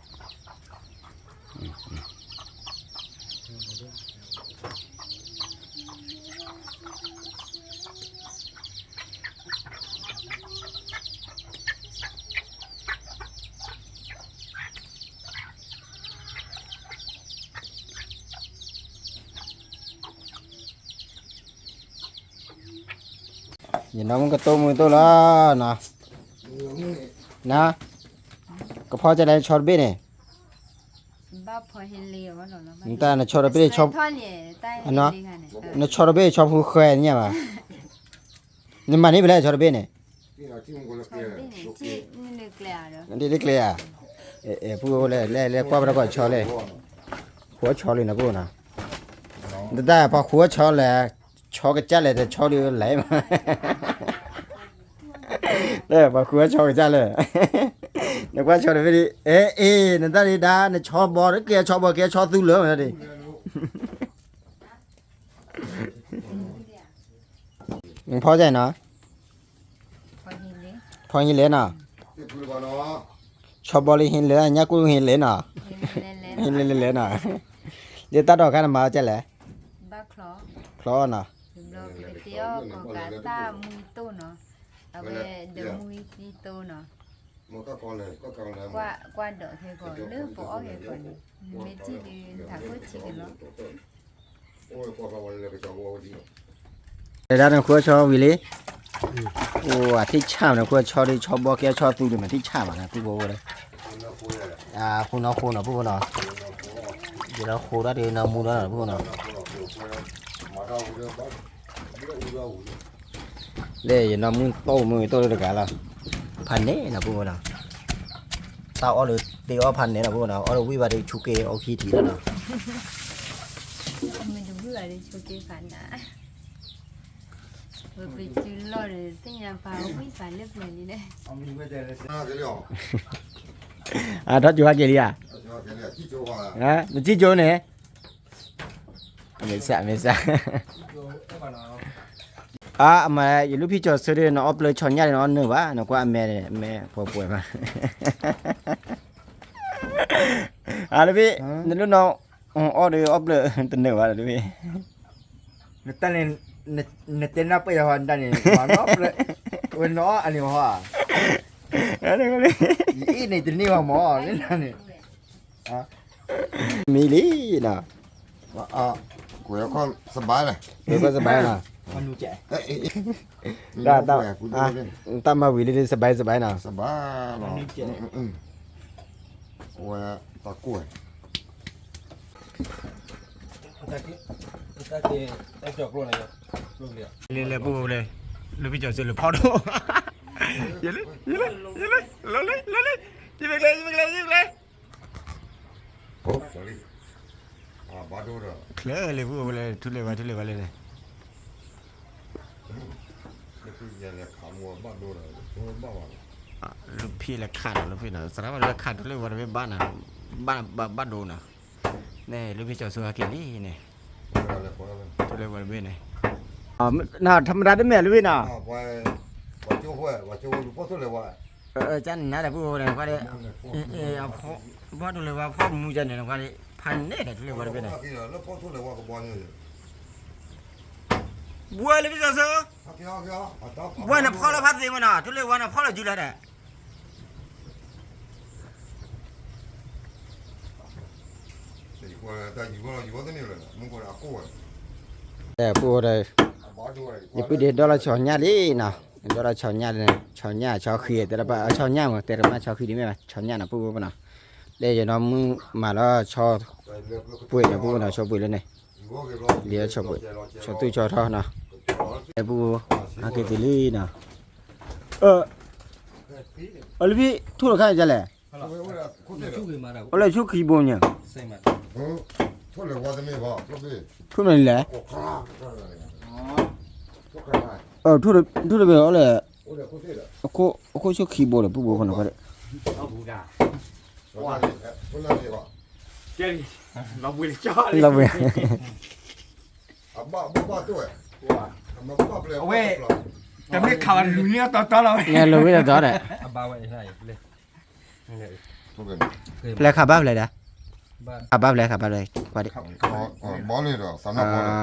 ယနီၢ်မုၣ်ကတိၢ်မုၢ်တိၢ်လီၤ, န, ကဖီကလဲၤဆီတဘ့ၣ်န့ၣ်, နတၢ်နဆီတဘ့ၣ်, နဆီတဘ့ၣ်ဆီဖိဃဲန့ၣ်ညါဘၣ်, နမၤန့ၢ်ဖဲလဲၣ်ဆီတဘ့ၣ်န့ၣ်, ဒ်ကျဲဧါ, ပူဖိလဲၤလဲၤကွၢ်ပတၢ်ကွၢ်ဆီလဲၣ်, ဃုအီၣ်ဆီလံနပူဖိနီၤ, နတၢ်ပှၤဃုအီၣ်ဆီလဲၣ်, ဆီကစၢ်လဲၣ် တဆီဒုးလဲၤမး ပှၤဃုအီၣ်ဆီကစၢ်လဲၣ်, နကွၢ်ဆီတဘ့ၣ်ဒ်, အဲ အ့ နတၢ်ဒ်ဒါ နဆီဘီ ကဲဆီဘီ ကဲဆီသူလၢာ်ဒ်, ဖီကဲနီၤ, ဖီဟ့လဲၣ်နီၤ, ဆီဘီလၢဟ့လဲၣ် ညၣ်ကူၣ်ဟ့လဲၣ်နီၤ, ဟ့လဲၣ်လဲၣ်လဲၣ်နီၤ, ဒ်တၢ်ဒိးခါနမၤအီၤကဲလဲၣ်, ချီနီၤ, အဝဲဒီးမူသံတိၢ်နီၤ, ကွၢ်ဒီးခဲကီး လၢပအီၣ်ခဲကီးန့ၣ် မ့ၢ်ထံၣ်ဒုး နထးခိၣ်ထံက့ၤလီၤ. တဒၣ်နဃုအီၣ်ဆီဝံၤလံ, အိၣ်အထံၣ်ဆၣ်မး နဃုအီၣ်ဆီဒ်ဆီဘီကဲဆီသူဒ်မး ထံၣ်ဆၣ်မး နပူဖိဖိလၢ, ဃိနီၢ်ဃိနီၤ ပူဖိနီၤ, ယနီၢ်ဃိဒၣ်ဒ်နီၢ်မူဒီးနီၤ ပူဖိနီၤ လၢယနီၢ်မုၣ်တိၢ် မုၢ်တိၢ်လၢတဂၤလီၤ, ဖးန့ၣ်နီၤ ပူဖိနီၤ, တၢ်အီၣ်လၢတ့အီၣ်ဖးန့ၣ်နီၤ ပူဖိနီၤ, အီၣ်လၢဝံၣ်ဘၣ်ဒီးဆူက့ၤအီၣ်ခံထံၣ်လီၤနီၤ, မ့ၢ်တဝံၣ်ဘၣ်ဒီးဆူက့ၤဖးန့ၣ်, ပစုလီၢ်ဒီး သ့ၣ်ညါပာ်ဝံၣ်ပာ်လၢပျၢၤလံလဲၣ်, အထီၣ်ကၠိဟဲက့ၤလံဧါ, နစံၣ်ကၠိန့ၣ် မ့ၢ်စး မ့ၢ်စး, အမၤ ယလူၢ်ဖံကၠီၤဆၢဒီး နအီၣ်ပျၢၤဆီညၣ်ဒီး နအီၣ်နၢၤဘၣ် နကွၢ်အမဲာ် မဲာ်ပှဲၤပှဲၤမး, အလၢဖံ နလူၢ်နီၢ်အီၣ်ဒီး အီၣ်ပျၢၤတနၢၤဘၣ်လၢဖံ, နတၢ်န့ၣ် နတဲနၢ်ပၢၢ်ယၤဟီ နတၢ်န့ၣ် မၤနီၢ်ပျၢၤ ဝဲနီၢ်အန့ၣ်ဟီ, ယအ့ၣ်န့ၣ်တန့ၢ်ဘၣ်မး လၢနၤန့ၣ် မံလံနီၤ, အ ဝဲခီစဘါလဲၣ်, ဝဲခီစဘါနီၤ, တၢ်မၤဝံၤလံ စဘါစဘါနီၤ, စဘါလီၤ, ဝဲတၢ်ကိၢ် လဲၤလဲၤပူၤလဲၤ, လၢဖံကၠီၤစ့လၢဖီဒိၣ်, ယလၢ ယလၢ ယလၢ လီၤလၢ လီၤလၢ ယမ့ၢ်ကျဲ ယမ့ၢ်ကျဲ ယမ့ၢ်ကျဲ, ချၢလၢပူၤလဲၤ ထူလၢဝဲ ထူလၢဝဲလၢန့ၣ် လၢဖံလဲၤခးနီၤ လၢဖံန့ၣ် စရၣ်ဘၣ်လၢခးနီၤ လၢဖံန့ၣ် စရၣ်ဘၣ်လၢခးထူလၢဝဲတဘ့ၣ်ဘၣ်နီၤ, ဘၣ်ဘၣ်ဒိနီၤ, န့ၣ်လၢဖံကၠီၤစ့ဟဲက့ၤလံန့ၣ်, ထူလၢဝဲတဘ့ၣ်န့ၣ်, နထမတၤတမ့ၢ်လၢဖံနီၤ, ကၠါနၤဒီးပူၤဝဲန့ၣ် ကွၢ်ဒ်, ဘီထူလၢဝဲဖီမူကန့ၣ် ကွၢ်ဒ်, ဖးန့ၣ်ဒီးထူလၢဝဲတဘ့ၣ်န့ၣ်, ဘှဲလၢဖံကၠီၤစ့, ဘှဲနဖီလၢဖးသ့မနီၤ ထူလၢဝဲန့ၣ်ဖီလီၤယုလီၤဒီး ပူၤဒီး ယပုၢ်ဒီး ယဒိလီၤဆီညၣ်လံနီၤ, ယဒိလီၤဆီညၣ်လံန့ၣ် ဆီညၣ်ဆီဃံ တဲတဘၣ် ဆီညၣ်မ့ၢ် တဲတမ့ၢ်ဆီဃံဒ်မ့ၢ်ဘၣ် ဆီညၣ်နီၤ ပူၤပူၤနီၤ, လၢယနီၢ်မုၣ်မၤလီၤဆီပှ့ၤန့ၣ် ပူၤပူၤနီၤ ဆီပှ့ၤလၢန့ၣ်, လၢဆီပှ့ၤ ဆီသူၣ်ဆီထီနီၤ, လၢပူၤပူၤ ဟဲက့ၤတုၤလံနီၤ, အလၢဖံ ထူၣ်တခါန့ၣ်လဲၣ်, အိၣ်လၢဆိခံဘိညါ, ထူၣ်န့ၣ်လဲၣ်, ထူၣ်တဘ့ၣ်အိၣ်လၢ အခိၣ်ဆိခံဘိဒီး ပူၤဘိခိၣ်န့ၣ်ကွၢ်ဒီး, လီၤဘှံး အဝဲ တမ့ၢ်ခးဝဲလူၤန့ၢ်တီတီလီၤဝဲ ညါလူၤဝဲတီတီဒီး ဖျဲၣ်ခးဘၣ်ဖျဲၣ်ဒီး ခးဘၣ်ဖျဲၣ် ခးဘၣ်ဖျဲၣ် ကွၢ်ဒံး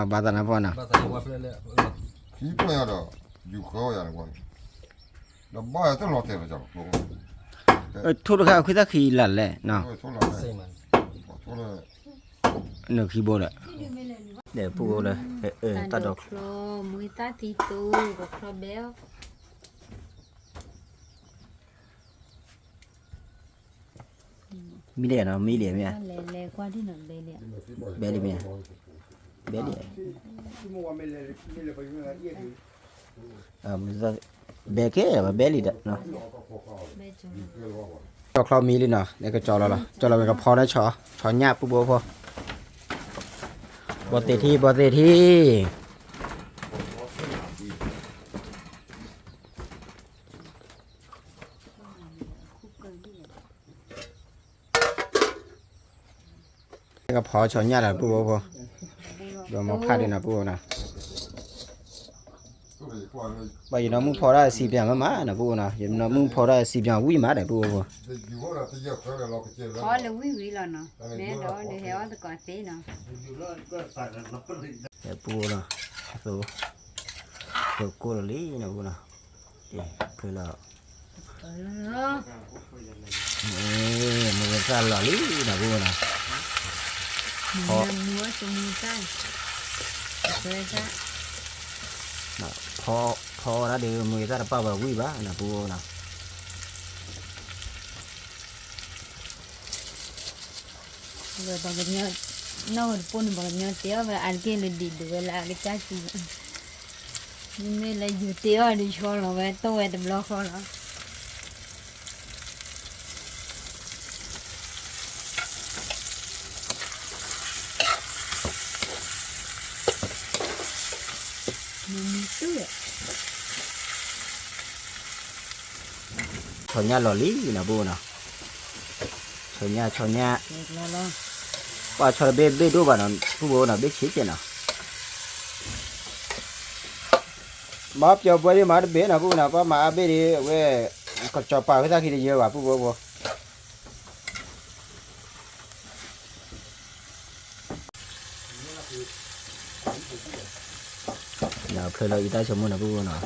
ဘၣ်သးနါပှၢ်နီၤ ဒီးဘၣ်တလီၤတဲာ်လီၤ ထိၣ်တခါ အခွံသၣ်ခံလၢ်လဲၣ်နီၤ နခံဘိဒီး ဒီးပူၤလၢ တၢ်ဒိးချီ မူသၣ်သံသိ ကချီဘဲအီၤ မံလံနီၤ မံလံမ့ၢ်ဧါ လဲၤလဲၤကွၢ်ဒံးနီၤ ဘဲလံဧါ ဘဲလံမ့ၢ်ဧါ ဘဲလံ ဘဲကဲ ဘဲလံဒီး ကၠီချီမံလံနီၤ ကၠီလီၤလီၤ ကၠီလီၤဝဲကဖီဒီးဆီ ဆီညၣ်ပူၤဘိဖိ ဘီသ့ၣ်ထံ ဘီသ့ၣ်ထံ ကဖီဆီညၣ်လီၤပူၤဖိ ဒီးမီၤဖးဒံးနီၤပူၤနီၤ ဘၣ်ယနီၢ်မုၣ်ဖီဒၣ်စံးပၠးမးမးနီၤပူၤနီၤ ယနီၢ်မုၣ်ဖီဒၣ်စံးပၠးဝံၣ်မးဒီးပူၤဖိ ဖီလၢဝံၣ်ဝံၣ်လီၤနီၤ မ့ၢ်ဒီးလၢဟဲအီၣ်သကိးသ့နီၤ ပူၤနီၤ သိ သိကိၢ်လီၤလံနီၤပူၤနီၤ ဖျၢလီၤ မုၢ်ဂ့ၤသၣ်လီၤလံနီၤပူၤနီၤ ဖီ ဖီတၢ်ဒီး မုၢ်ဂ့ၤသၣ်တပာ်ဝဲဝံၣ်ဘၣ်နီၤပူၤနီၤ ဝဲပှၤကညီ နီၢ်ဝဲတပိၢ်န့ၣ် ပှၤကညီတဲအီၣ်ဝဲအါတက့ၢ်လၢဒံးဒုးဝဲလၢအကစၢ်စံး မ့မ့ၢ်လၢယုာ်တ့အီၣ်ဒံးဆီလီၤဝဲ တိၢ်ဝဲတဘျီဃီလီၤ ဆီညၣ်လီၤလံနီၤ ပူၤနီၤ ဆီညၣ် ဆီညၣ် ပှၤဆီတဘ့ၣ်ဘ့ၣ်ဒိၣ်ဘၣ်နီၤ ပူၤဘိနီၤ ဘ့ၣ်ဆံးကဲနီၤ မၤပျီၤဘှဲဒံးမၤတဘ့ၣ်နီၤ ပူၤနီၤ ပှၤမၤအါဘ့ၣ်ဒံး အဝဲ ကစီၤပၤဝဲသၣ်ခံတယၢဘၣ် ပူၤဘိဖိ ဖျၢလီၤအံၤတၢ်ဆိကမိၣ်နီၤ ပူၤနီၤ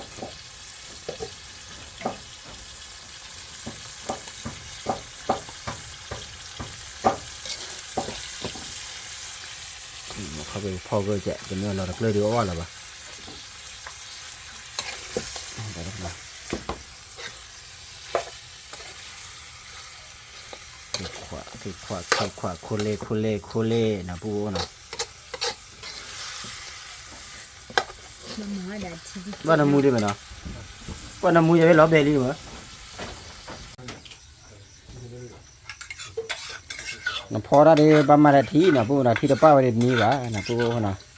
ခီ ဖီကၢကဲး တမ့ၢ်လီၤတကျၢၢ်ဒုးအီၣ်လီၤဘၣ်. ခွးခွးခွးခွး ခိၣ်လဲၣ်ခိၣ်လဲၣ်ခိၣ်လဲၣ် နၢ်ပူၤအိၣ်နီၤ. ဘၣ်နမူဒ်မ့ၢ်နီၤ, ဘၣ်နမူယဲလီၤဘဲလံမ့ၢ်. နဖီတၢ်ဒီး ဘၣ်မၤတၢ်ထံနီၤ ပူၤနီၤ, ထံတပၣ်ဝဲဒၣ်မံဘၣ် နၢ်ပူၤနီၤ.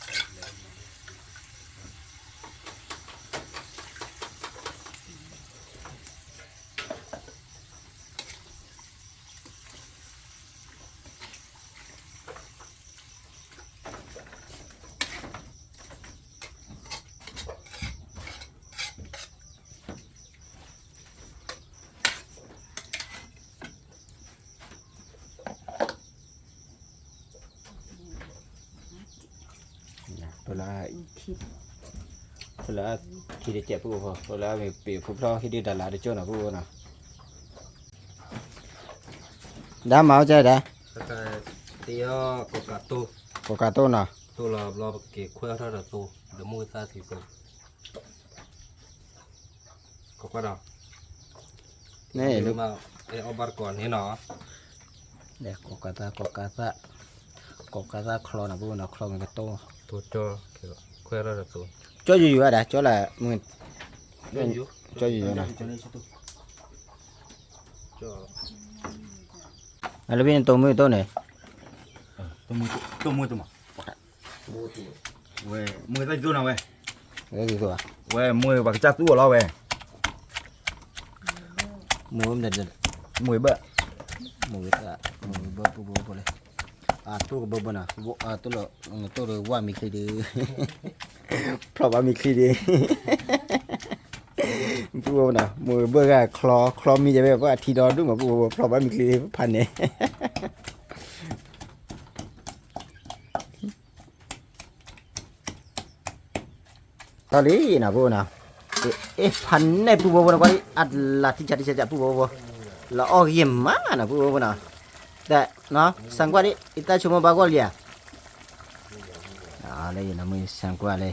ဖဲလၢ ဖဲလၢ ထံတစဲးပူၤ, ဖဲလၢမ့ၢ်ပ့ၤဖိဖျီ ဟံၣ်ဒုၣ်ဒါလၢတကၠိၢ်နီၤ ပူၤနီၤ. ဒါမၤအီၣ်ကဲဒီး တယီၤ ကိးကးတိၢ်နီၤ, တိၢ်လီၤဘျီပက့ၤခွဲးထီၣ်ဒီးသိ, ဒီးမုၢ်သၣ်သံသိ, ကကွၢ်ဒီး န့ၣ် အီၣ်ဘၣ်တကိးန့ၣ်နီၤ. ကိးကးသၣ် ကိးကးသၣ် ကိးကးသၣ်ချီနီၤ ပူၤနီၤ, ချီမ့ၢ်ကတိၢ်, ကၠီယိယိဝဲဒၣ် ကၠီလၢ ကၠီယိယိနီၤ. အလၢဘၣ်နတိၢ်မုၢ်တိၢ်န့ၣ်, တိၢ်မုၢ်တမး, ဝဲ မုၢ်သၣ်ဒ်သိးနီၤဝဲ, ဝဲမုၢ်ပှၤကစၢ်သူအီၤလီၤဝဲ, မုၢ်ဘၣ်, မုၢ်ဘၣ်, မုၢ်ဘၣ်ပူၤပူၤဖိလံ, အတိၢ်ကဘၢဘၢနီၤ, တိၢ်လီၤ, တိၢ်လၢဝၣ်မံချံဒုး, ဖျီၣ်ဘၣ်မံချံဒုး ပူၤနီၤ, မုၢ်ဘၣ်ဂၤချီ, ချီမံယဲၢ်ဘၣ် ပှၤအထံဒီဒူၣ်မး ပူၤ ဖျီၣ်ဘၣ်မံချံဖးန့ၣ် တၢ်လံနီၤ ပူၤနီၤ, အ့ ဖးန့ၣ် ပူၤဖိဖိနီၤ ကွၢ်လံ အလၢထံဆးထံဆး ပူၤဖိဖိ, လီၤအီၣ်ဂ့ၤမးနီၤ ပူၤဖိဖိနီၤ, တနီၤ ဆၢကွၢ်လံ အတၢ်ဆိကမိၣ်ဘၣ်ဂီၢ်လံဧါ, လၢယနီၤ မုၢ်ဆၢကွၢ်လံ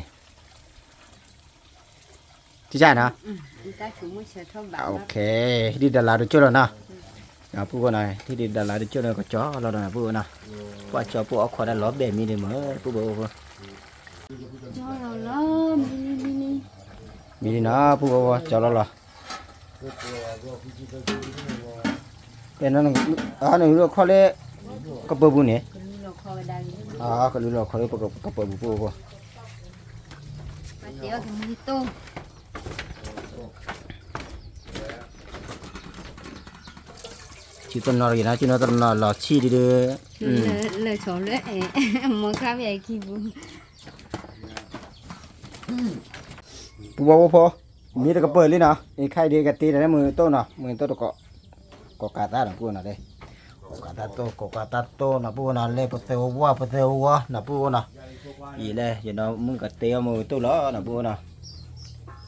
ထံဆးနီၤ, ဟံၣ်ဒုၣ်ဒါလၢတကၠိၢ်လီၤနီၤ, ပူၤဖိနီၤ ဟံၣ်ဒုၣ်ဒါလၢတကၠိၢ်လီၤ ကကၠီလီၤနီၤ ပူၤဖိနီၤ, ပှၤကၠီပှၤအီၣ်ခိးတၢ်လီၤဘဲမံဒံးမး ပူၤဖိဖိ မံလံနီၤ ပူၤဖိဖိ ကၠီလီၤလီၤ နလူလီၤခီလၢ ကပၢၤပူၤန့ၣ်, ကလူလီၤခီလၢကပၢၤပူၤဖိ, ဆံတနီၤတဂ့ၤနီၤ ဆံနီၤတနီၤလီၤဆံဒုး, လၢဆီလၢအဲၣ် မီခါဝဲအခံပူၤ ပူၤဖိဖိ, မ့ၢ်တကပၢၤလံနီၤ အံၤခါအံၤဒုးကတ့တၢ်လၢမုၢ်တိၢ်နီၤ မုၢ်တိၢ်တကိး, ကိးကးသၣ်နီၤ ပူၤနီၤလၢ, ကိးကးသၣ်တိၢ် ကိးကးသၣ်တိၢ်နီၤ ပူၤနီၤ လၢပသၢဝါ ပသၢဝါနီၤ, အံၤလဲၣ် ယနီၤ မုၢ်ကတ့အီၣ်မုၢ်တိၢ်လီၤနီၤ ပူၤနီၤ,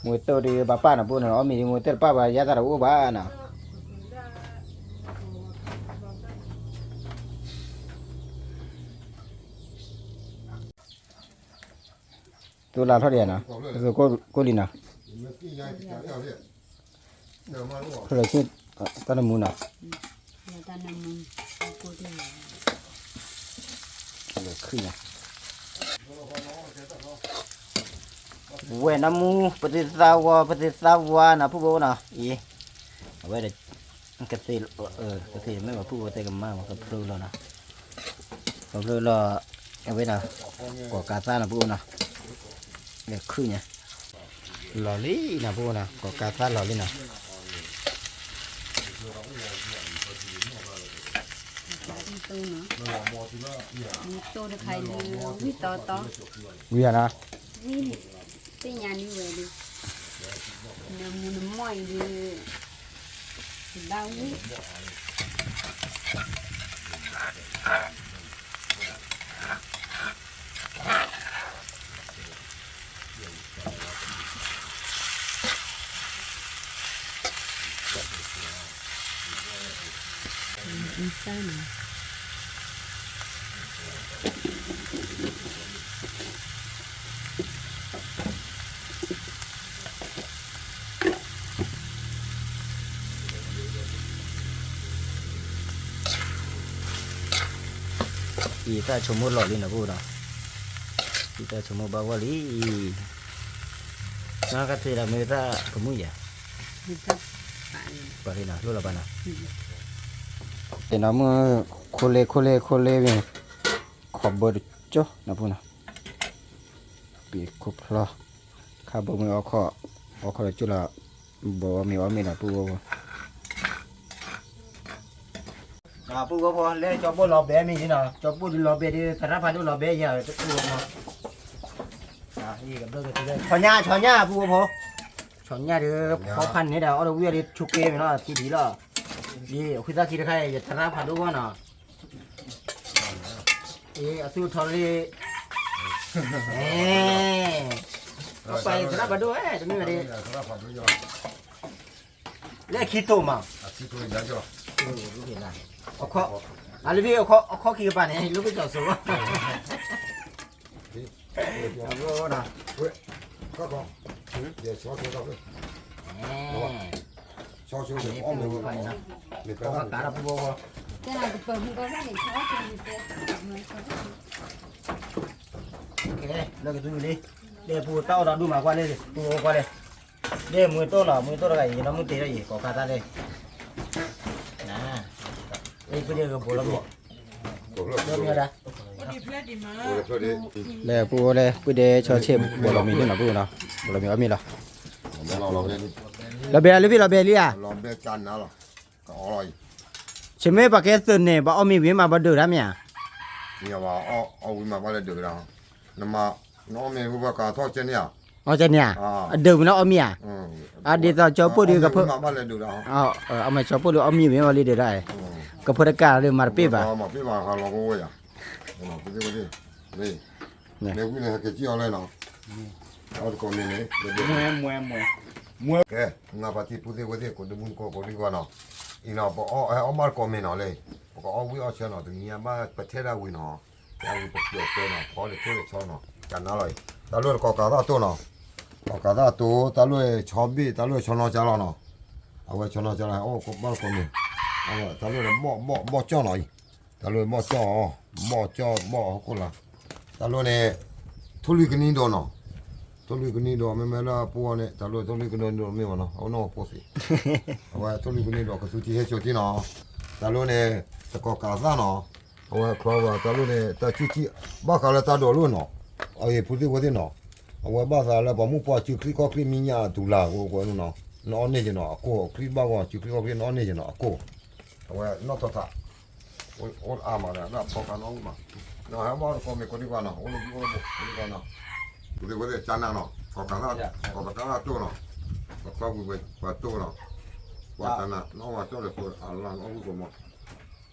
မုၢ်တိၢ်ဒုးဘၣ်ပၢ်နီၤ ပူၤနီၤ အီၣ်မ့ၤဒုးမုၢ်တိၢ်တပၢ်ဘၣ် ယါသးတအိၣ်ဘၣ်နီၤ သိလၢထီၣ်ဒံးနီၤ, သိကိၢ်လံနီၤ, ဖဲလၢဆ့ တၢ်နမူနီၤ, လၢခရံာ်နီၤ, ဝဲၢ်နမူ ပသ့သးဝါ ပသ့သးဝါနီၤ ပူၤဖိနီၤ, အံၤ အဝဲဒီး ကသ့ၣ်, ကသ့ၣ်မ့ၢ်ဘၣ် ပူၤဖိသ့ၣ်ကမၣ်မး ကဖျိလီၤနီၤ, ကဖျိလီၤ, အဝဲဒၣ် ကိးကးသၣ်နီၤ ပူၤဖိနီၤ, လၢခရံာ်ညါ, လီၤလံနီၤ ပူၤဖိနီၤ ကိးကးသၣ်လီၤလံနီၤ ဝံၤဧါနီၤ, သ့ၣ်ညါန့ၣ်ဝဲဒၣ်, နမူနမီၢ်အံၤဒုး, ဘၣ်ဝံၤ အံၤစၢ်နီၤ, ယတၢ်ဆိကမိၣ်လီၤလံနီၤ ပူဖိနီၤ, ယတၢ်ဆိကမိၣ်ဘၣ်ဂီၢ်လံ, နီၢ်ကါထွဲဒီးမ့ၢ်တၢ်ကမူၣ်ယၤ, ပှၤလံနီၤ လိၣ်လီၤဘၣ်နီၤ, တဲနီၤမုၢ် ခိၣ်လ့ခိၣ်လ့ခိၣ်လ့မ့ၢ် ခီဘၢတကၠီနီၤ ပူဖိနီၤ, ပ့ၤခိၣ်ဖျီ ခါဘိမ့ၢ်အီခီၣ်, အီခီၣ်လၢကၠိလီၤ, ဘိမ့ၢ်အီမ့ၢ်ဒီး ပူဖိဖိ, ပူဖိဖိ လၢကၠီပိၢ်လီၤဘဲမ့ၢ်ဒ်နီၤ, ကၠီပိၢ်ဒုးလီၤဘဲဒ် သရၣ်ဖးဒိၣ်လီၤဘဲယၤ, ပူဖိဖိ, ဆီညၣ် ဆီညၣ် ပူဖိဖိ, ဆီညၣ်ဒီး ဖီဖးန့ၣ်ဒီး အီၣ်တဝံၣ်အီၤဒ်ဆူကဲမ့ၢ်နီၤ တံၢ်တံၢ်လီၤ, အံၤ အဃုသၣ်ခံတခါ ယသရၣ်ဖးဒိၣ်ဂီၢ်နီၤ အံၤ အသူၣ်ထီလံ, အပာ်ယသရၣ်ဖးဒိၣ်ဝဲ တမ့ၢ်ဝဲဒၣ်, လၢခံတိာ်မး, အခီၣ်, အလၢဘ့ၣ် အခီၣ်ခံကပၤန့ၣ် လိၣ်ဘ့ၣ်စီၤစိၤလီၤ, အဘိနီၤ, လၢကသူလံ, လၢပူတၢ်အီၣ်တၢ်ဒူၣ်မးကွၢ်လၢ ပူဖိကွၢ်လၢ, လၢမူတအိၣ်နီၤ မူတအိၣ်တဂၤအံၤ ယနီၢ်မုၢ်တ့ထီၣ်အံၤ ကိးကးသၣ်လၢ, အံၤ ပဒဲကဘိလီၤမ့ၢ်, လၢပူဖိလၢ ပဒဲဆီဆဲး ဘိလီၤမ့ၢ်ဒ်နီၤ ပူဖိနီၤ, ဘိလီၤမ့ၢ်အီၣ်မ့ၢ်လီၤ, လီၤဘဲလၢဘ့ၣ်လီၤဘဲလံဧါ, ဆ့မ့ၢ်ပှၤကဲသုးန့ၣ် ဘၣ်အီၣ်မ့ၢ်ဝံၤမး ဘၣ်ဒုးတၢ်မ့ၢ်ဧါ, နမၤ နအီၣ်မ့ၢ်ဝံၤဘၣ်ကးထီၣ်ကဲန့ၣ်ဧါ, အီၣ်ကဲန့ၣ်ဧါ, အဒုးဝံၤလၢအီၣ်မ့ၢ်ဧါ, အဒ်သိးကၠီပိၢ်ဒုးကဖၢ, အမ့ၢ်ကၠီပိၢ်ဒုးအီၣ်မ့ၢ်ဝံၤလံဒုးတၢ်, ကဖၢတကးဒီးမၤတပ့ၢ်ဘၣ်, မ့ၢ်ဝံၤန့ၣ် ဟဲက့ၤကံၣ်အီၤလၢနီၤ, ကဲ နပာ်တံၤပူၤသ့ၣ်ဝဲသ့ၣ် ကိးဒမူတကိးကိးဒံကီးနီၤ, အံၤနီၤ ပအီၣ်ဟဲအီၣ်မးတကိးမ့ၢ်နီၤလၢ, ပကအီၣ်ဝံၣ်အီၣ်ဆၢနီၤ တနံၤညါဘၣ်ပထဲဒၣ်ဝံၤနီၤ, ထဲဝံၤပပျိာ်ပၢနီၤ ဖီတဆိတဆီနီၤ ကနၤလီၤအံၤ တၢ်လိၣ်တကိးကးသၣ်တိၢ်နီၤ, ကိးကးသၣ်တိၢ် တၢ်လိၣ်ဆီဘ့ၣ် တၢ်လိၣ်ဆီနီၢ်ကၠါလီၤနီၤ, အဝဲဆီနီၢ်ကၠါလီၤ ဟဲအီၣ်ဘၣ်တကိးမ့ၢ်, တၢ်လိၣ်ဘီၣ်ဘီၣ်ကၠီၣ်နီၤအံၤ, တၢ်လိၣ်ဘီၣ်ကၠီၣ်အီၤ, ဘီၣ်ကၠီၣ်ဘီၣ်ဟီၣ်ခိၣ်လာ်, တၢ်လိၣ်န့ၣ် ထိၣ်လွံၢ်ကနံၣ်ဒိးနီၤ, ထိၣ်လွံၢ်ကနံၣ်ဒိး မ့မ့ၢ်လၢပှၤန့ၣ် တၢ်လိၣ်ထိၣ်လွံၢ်ကနံၣ်ဒိးမ့ၢ်ဘၣ်နီၤ အဝဲနီၢ်ဖိသ့ၣ်, အဝဲထိၣ်လွံၢ်ကနံၣ်ဒိး ကသူထံဟဲစိာ်ထံနီၤ, တၢ်လိၣ်န့ၣ် တကိးကးသၣ်နီၤ, အဝဲချီဝဲတၢ်လိၣ်န့ၣ် တၢ်ကံၣ်ကံၣ် ဘၣ်ဃးလၢတၢ်ဒိးလိၣ်နီၤ, အအံၤဖုသ့ၣ်ဝဲသ့ၣ်နီၤ, အဝဲဘၣ်သးလၢပှၤမုၣ်ပှၢ်စုချံခီၣ်ချံမံညၣ်အတူၢ်လာ် အဝဲနီၤ, နအီၣ်န့ၢ်က့ၤနီၤ အကိၢ်ချံဘၣ်ဂီၢ် စုချံခီၣ်ချံ နအီၣ်န့ၢ်က့ၤနီၤ အကိၢ်, အဝဲနီၣ်ထီၣ်ထး အိၣ်အါမးဒီး ဖီကါနီၣ်အူမး, နဟဲဘၣ်တကိးမ့ၢ်ကိးဒံကီးနီၤ အိၣ်လၢဘုအိၣ်လၢဘိကိးဒံကီးနီၤ, ပူၤသ့ၣ်ဝဲသ့ၣ်ကၠါနၤနီၤ ကိးကးသၣ်တိၢ်နီၤ, ပချီကွံာ်ပှၤတိၢ်နီၤ, ပှၤတနၤ နအီၣ်ဝဲတိၢ်လၢပှၤအလါနအီၣ်ဝံၣ်ကီးမး,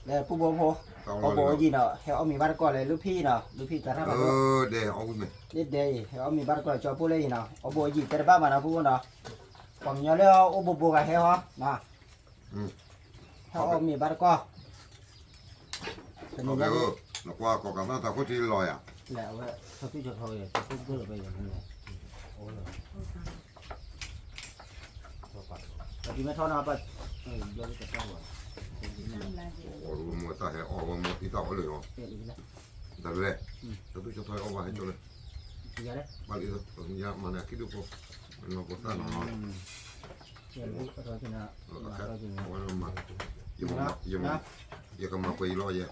လၢပူၤဘိဖိ, အီၣ်ဘိအီယံာ်နီၤ ဟဲအီၣ်မ့ၤဘၣ်တကိးလၢ လူဖံၣ်နီၤ လူဖံၣ်တၢ်ရၣ်ဘၣ်ဒိၣ်, ဒဲအီၣ်ဝံၣ်မ့ၤ, ဒဲအံၤ ဟဲအီၣ်မ့ၤဘၣ်တကိးလၢကၠီပိၢ်လၢအံၤနီၤ အီၣ်ဘိအယံၤတဲတဘၣ်မးနီၤ ပူၤဘိနီၤ, ပှၤကညီလၢအအိၣ်ဘိဘိဂၤဟဲဟီနီၤ ဟဲအီၣ်မ့ၤဘၣ်တကိး, နကွၢ်ကိးကးသၣ်တၢ်ခိၣ်ထံလီၤယၤ, လၢအဝဲဆီသူၣ်ဆီထီဝဲ ဆီသူၣ်ဘိလီၤဝဲယၤ, ပမ့ၢ်ထီၣ်နီၤပၢ်, ဘျီတၢ်ဝဲ, အီၣ်ဝဲမိၢ်တၢ်ဟဲအီၣ်ဝဲမိၢ်အံသၣ်ဝဲလၢာ်လီၤ, တၢ်လဲၣ်, ဆီသူၣ်ဆီထီအီၣ်ဘၣ်ဟဲကၠီလၢ, ဘၣ်လံ, မၤန့ၢ်ခံဒိၣ်ဖိ, နီၢ်ဖိသၣ်နီၤ, ဝဲမၤ, ယကမၤပှဲၤအံၤလီၤယဲ,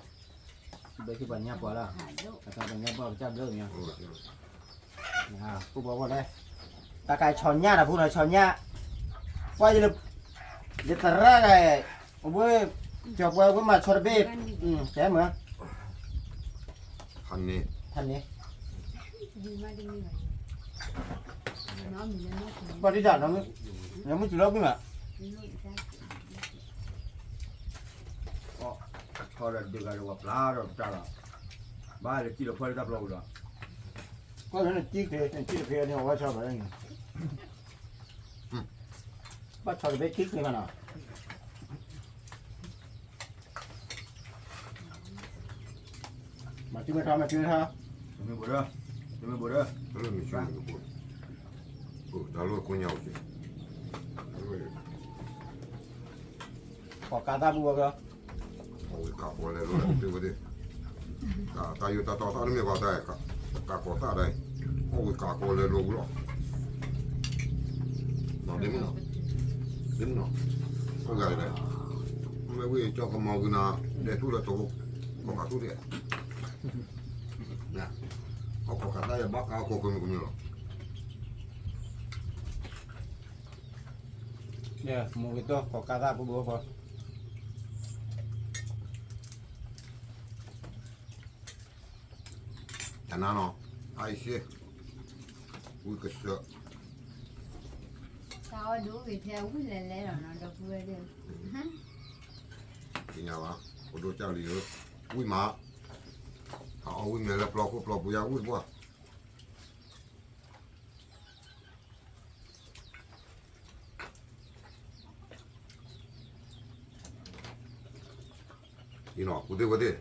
ဘၣ်ပှၤညါပှၤလီၤ, ပှၤညါပှၤကစၢ်ဘျၢညါ, ပူၤဘီဖိလဲၣ်, တၢ်ကဆီညၣ်ဒီးဖိနီၤ ဆီညၣ်, ကွၢ်ယလၢ, ယသရၣ်ဂၤ, အဝဲ, ကၠီပှဲၤဝဲမၤဆီတဘ့ၣ်, တဲမ့ၢ်, ဖးန့ၣ်, ဖးန့ၣ်, ဘၣ်ဒ်တၢ်နီၤ, နမ့ၢ်တုၤလီၤကွံာ်မး ဆီဒီးဒုးဂၤဒီးဝဲပျါဒီးပတၢ်လီၤ, ဘၣ်လၢကံၣ်လီၤဖီလၢတၢ်ပျီပူၤလီၤ, ကွၢ်လၢနကံၣ်ချ့ နကံၣ်တချ့န့ၣ် အဝဲဆီဘၣ်လၢန့ၣ်, ဘၣ်ဆီတဘ့ၣ်ခံချ့မးနီၤ, မၤစုမဲထီၣ် မၤစုမဲထီၣ်, တမ့ၢ်ဘိၣ်ဒီး, တမ့ၢ်ဘိၣ်ဒီး, တၢ်လၢမ့ၢ်ဆူၣ်န့ၣ်ကဘိၣ်, တၢ်လၢကိးညါအိၣ်က့ၤ, တၢ်လၢ ပှၤကးသၣ်ပူၤဝဲကီး, အဝဲကးပှၤလဲၤလိာ်သ့ဝဲသ့ၣ်, တၢ်ယိၤတၢ်တီၤသၣ်တမ့ၢ်ဘၣ်တၢ်, ကးကီၤသၣ်ဒၣ်, အီၣ်ဝံၤကးကီၤလဲၤလိာ်ပူၤလီၤ, ဒ့မုၣ်နီၤ, ဒ့မုၣ်နီၤ, အိၣ်ဂၤလဲၣ်, မ့ၢ်ဝံၤကၠီကမၤဂုာ်နၤ, ဒဲးထူၣ်လၢတဟိ, ကီၢ်ကးထူၣ်ဒဲး, ကီၢ်ကးသၣ်ယဘၣ်ကးကီၤကမုာ်ကမုာ်လီၤ. မိၢ်ဂ့ၤတီၢ်ကီၢ်ကးသၣ်ဖိဘိဖီ တနၤနီၤ, အအံၤစ့, ဝံကစၢၢ်, တၢ်အီၣ်ဒိၣ်ဂ့ၤထဲဝံၤလဲၤလဲၤလီၤနီၤ ဒီပုၢ်ဝဲၢ်သ့ၣ်, သ့ၣ်ညါဘၣ်, ပဒိၣ်ကၢ်လံဧၢ, ဝံမး, တၢ်အီၣ်ဝံမဲာ်လၢပျီခိၣ်ပျီပူၤယါဝံတပှၢ် အံၤနီၤ ဖိသ့ၣ်ဝဲသ့ၣ်,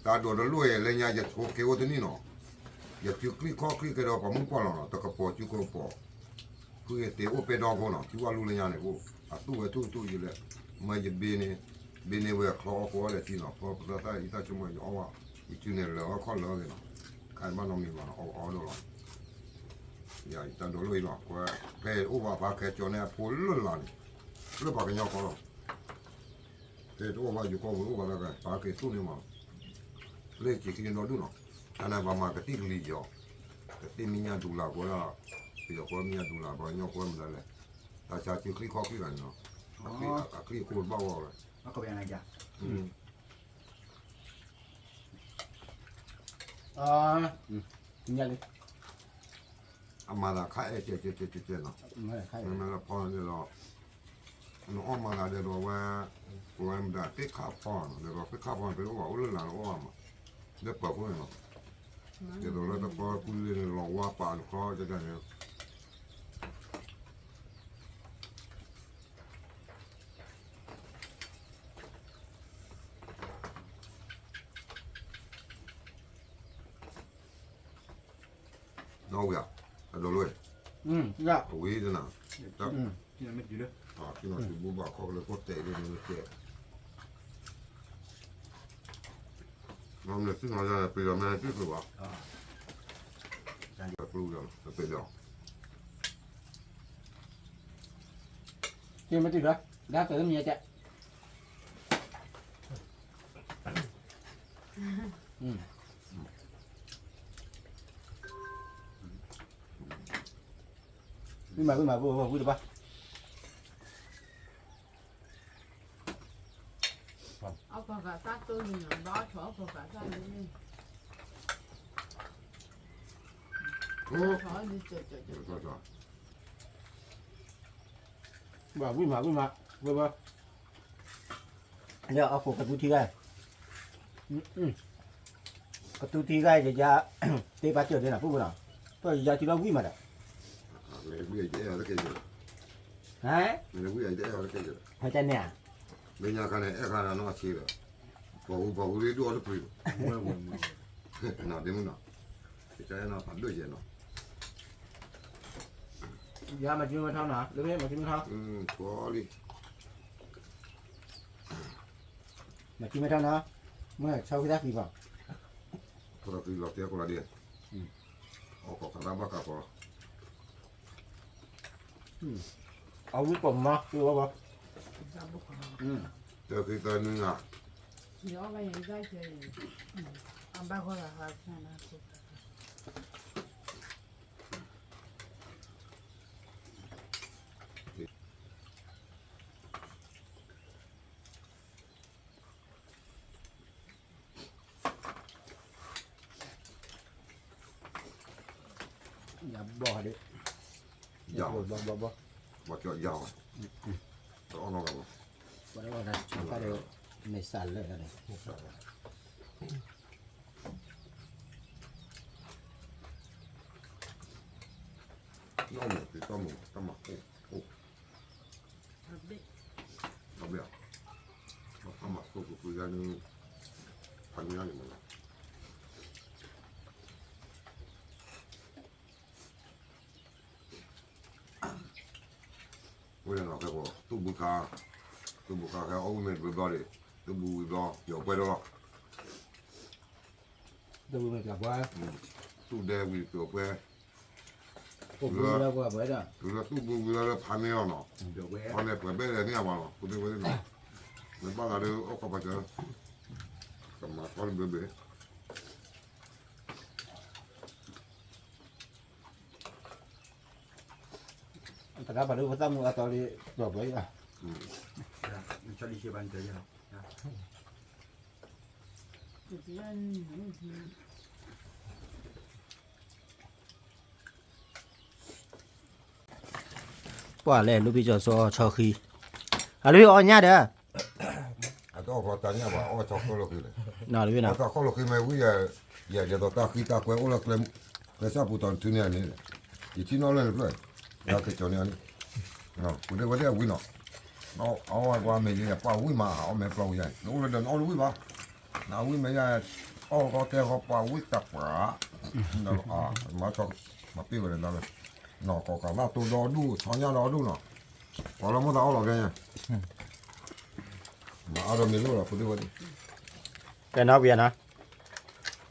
တၢ်ဒိးတလိၣ်အံၤလၢညါ ယဆိးက့ၤအိၣ်တနံၣ်နီၤ, ယစုချံခီၣ်ချံကဲဒီးပှၤမုၣ်ပှၢ်လီၤနီၤ တကပီၤစုကပီၤ, ဖုအသ့အိၣ်ပဲဒီဖိနီၤ ထံဝါလူလၢညါန့ၣ်အိၣ်, အသူၣ်ဝဲထူၣ်ထူၣ်ယလဲၣ်, မ့ၢ်ယဘ့န့ၣ်, ဘ့န့ၣ်ဝဲအချီအီၣ်ကိးအီၣ်လဲၣ်ထံနီၤ ဖီပသၢသၣ်အံသၣ်ဆိကမိၣ်ယအီၣ်ဘၣ်, ယစုန့ၣ်လၢအီၣ်ခီၣ်လၢအဂ့ၤနီၤ, ခါအံၤဘၣ်နီတမံၤဘၣ်နီၤ အီၣ်အီၣ်ဒိၣ်လီၤ ယတၢ်ဒိးလိၣ်အံၤလီၤ, ဖဲအိၣ်ဘၣ်ဖးခဲကၠီန့ၣ်အဖိလၢလာ်န့ၣ်, လၢပှၤကညီဃီလီၤ, ဖဲတအိၣ်ဘၣ်ယိၤကီၢ်ပူၤအိၣ်ဘၣ်လၢကပာ်က့ၤသူၣ်န့ၣ်မး, လၢက့ၤခံန့ၣ်ဒီဒူၣ်နီၤ, တၢ်န့ၣ်ဘၣ်မၤကသံၣ်ကလံၤယီၤ, ကသံၣ်မ့ၢ်ညၣ်ဒူလၢ်ကွဲဒၣ်, ပယီၤကွဲမ့ၢ်ညၣ်ဒူလၢ် ပှၤကညီကွဲမတၤလဲၣ်, တၢ်ဆါစုချံခီၣ်ချံဂၤန့ၣ်နီၤ, အချံအခိၣ်တဘၣ်ဂီၢ်ဝဲ အမၤသးခါအဲၣ်ကဲကဲကဲကဲနီၤ, မ့မ့ၢ်လၢဖီန့ၣ်ဒီး, နအီၣ်မၤသးဒီးဝဲ, ပဝဲမတၤသ့ၣ်ခါဖီနီၤ ဒီးသ့ၣ်ခါဖီန့ၣ် ပအိၣ်ဘၣ်အိၣ်လၢလၢ်လၢအိၣ်ဘၣ်မး, လၢပှၤခိၣ်န့ၣ်နီၤ, ဒ်သိးလၢတကီၢ်ကွံလၢန့ၣ် လီၤဝါပာ်တခီကဲန့ၣ် ဒီဝံၤဧါ, အဒိးလိၣ်, အဝံၤတနၤ, ဖံနီၤစုဘူဘၣ်ခီကလၢခိၣ်တဲာ်လၢန့ၣ်တဲာ်, မ့ၢ်မ့ၢ်သုနီၤယၤပယီၤမ့ၢ်သုကျိၤဘၣ်, ကျိၤယၤပယီၤ, မ့ၢ်တံၢ်ဘၣ်, ဒါတမံၤတဲ ဝံမး ဝံမး ဝံတဘၣ်, အီၣ်ကီၢ်ကးသၣ်တိၢ်လံနီၤ ဘၣ်အီၣ်ထီၣ်အီၣ်ကီၢ်ကးသၣ်လံ, ဘၣ်ဝံမး ဝံမး ဝံဘၣ်, လၢအီၣ်ခိၣ်ကသူထံဂၤ, ကသူထံဂၤယယၤ, တ့ပာ်စၢၤဒ်နီၤ ပူပူနီၤ, ပယၤထံလီၤဝံမးဒီး, ဟါ, ဟဲတန့ၣ်ဧါ, လၢညါခါန့ၣ် အဲၣ်ခါနီၤဆ့ဒီး, ပှၤဟူပှၤဟူလံဒိၣ်အီၣ်တပှ့ၤ, နီၤဒ့မုၣ်နီၤ, ကစၢ်အဲၣ်နီၤဖးဒိၣ်ယဲနီၤ, ယၤမၤကမ့ၢ်ထီနီၤ လၢမ့ၢ်မၤကမ့ၢ်ထီ, လံ မၤကမ့ၢ်ထီနီၤ, မ့ၢ်ဆီဝံသးကံၢ်ဘၣ်, ကလီၤက့ၤလီၤကဲကိးလီၤဒ်, အီၣ်ကီၢ်ကးသၣ်ဘၣ်ကးကီးလီၤ, အဝံပီၢ်မၤက့ၤဝဲဘၣ်, တၢ်ဃံသၢနွံဂၤ, အဘၣ်ဂီၢ်လီၤဟါ, ယၤဘီၣ်ဒၣ်, ယၤ, ဘီၣ်ဘီၣ်ဘီၣ်, ဘီၣ်ကၠီယၤ, တအီၣ်နီတဂၤဘၣ်, ဘီၣ်ဒီး, မ့ၢ်စးလၢာ်န့ၣ်, နီၢ်မုၣ်တၢ်မုၣ်တၢ်မၤအိၣ်, တၢ်မၤအိၣ်ကဖုယါန့ၣ်, ဖးနံၤန့ၣ်မးလီၤ. ဝဲန့ၣ်လီၤ ဖဲကီး သူၣ်ဘုခါ, သူၣ်ဘုခါခဲအီၣ်ဝံၣ်မ့ၢ်တဘျီဘျီန့ၣ်, သူၣ်ဘုဝံၤဘျီ ယီၤပှဲၤထီၣ်လီၤ. သူၣ်ဒဲဝံၤပျီၤပှဲၤ, တုၤလၢသူၣ်ဘုဝံၤလီၤလၢဖးန့ၢ်အီၤနီၤ, ဖီန့ၣ်ပှဲၤဘဲလဲၣ်န့ၢ်အဝဲလီၤ, ပူၤဒ့ဝဲဒၣ်နီၤ, နဘၣ်သးဒီးအိၣ်ခိးပှၤကၢ, ကမၤထီၣ်တဘျီဘျီ တဂၤပှၤဒိပသၣ်မုၢ်အသီလံ, ပျီၤပှဲၤလံ, ပှၤလဲၤလူၤဖံကၠီၤစီၤဆီဃံ, အလူၤဖံအီၣ်ညၣ်ဒီး, အတအီၣ်ခီတၢ်ညၣ်ဘၣ် အီၣ်ဆီဃံလီၤဃံလဲၣ်, အီၣ်ဆီဃံလီၤဃံမ့ၢ်ဝံၤယဲ, ယဲဒ်သိးတၢ်ဃံတၢ်ကွဲအိၣ်လၢကျဲ, ကျဲစၢ်ပူၤတီၤနထုန့ၣ်န့ၣ်, ယထံၣ်နီၣ်လၢနဖျၢၣ်, ယကကၠီၤန့ၣ်အီၤန့ၣ်, ပူၤဒ့ဝဲဒၣ်အဝံၣ်နီၤ, အီၣ်ဝဲကွၢ်မ့ၢ်ယဲ ပှၤဝံၣ်မး အီၣ်မဲာ်ပျီဝံၤယဲ, နအိၣ်လၢဒီးနအီၣ်လၢဝံၣ်ဘၣ်, နဝံၣ်မ့ၢ်ယဲ, အီၣ်ကီတဲဃီပှၤဝံၣ်တၢ်ပှၤ, မၤဆီ, မၤပ့ၢ်ဝဲဒၣ်လၢ, နီၢ်ကီၢ်ကးလၢတိဒီဒူၣ် ဆီညၣ်ဒီဒူၣ်နီၤ, ပှၤလၢမိၣ်သးအီၣ်လီၤကဲညါ, မၤအါဒီးမ့ၢ်လိၣ်လီၤ ပူၤဒ့ဝဲဒၣ်, ကဲနီၤဝံၤနီၤ,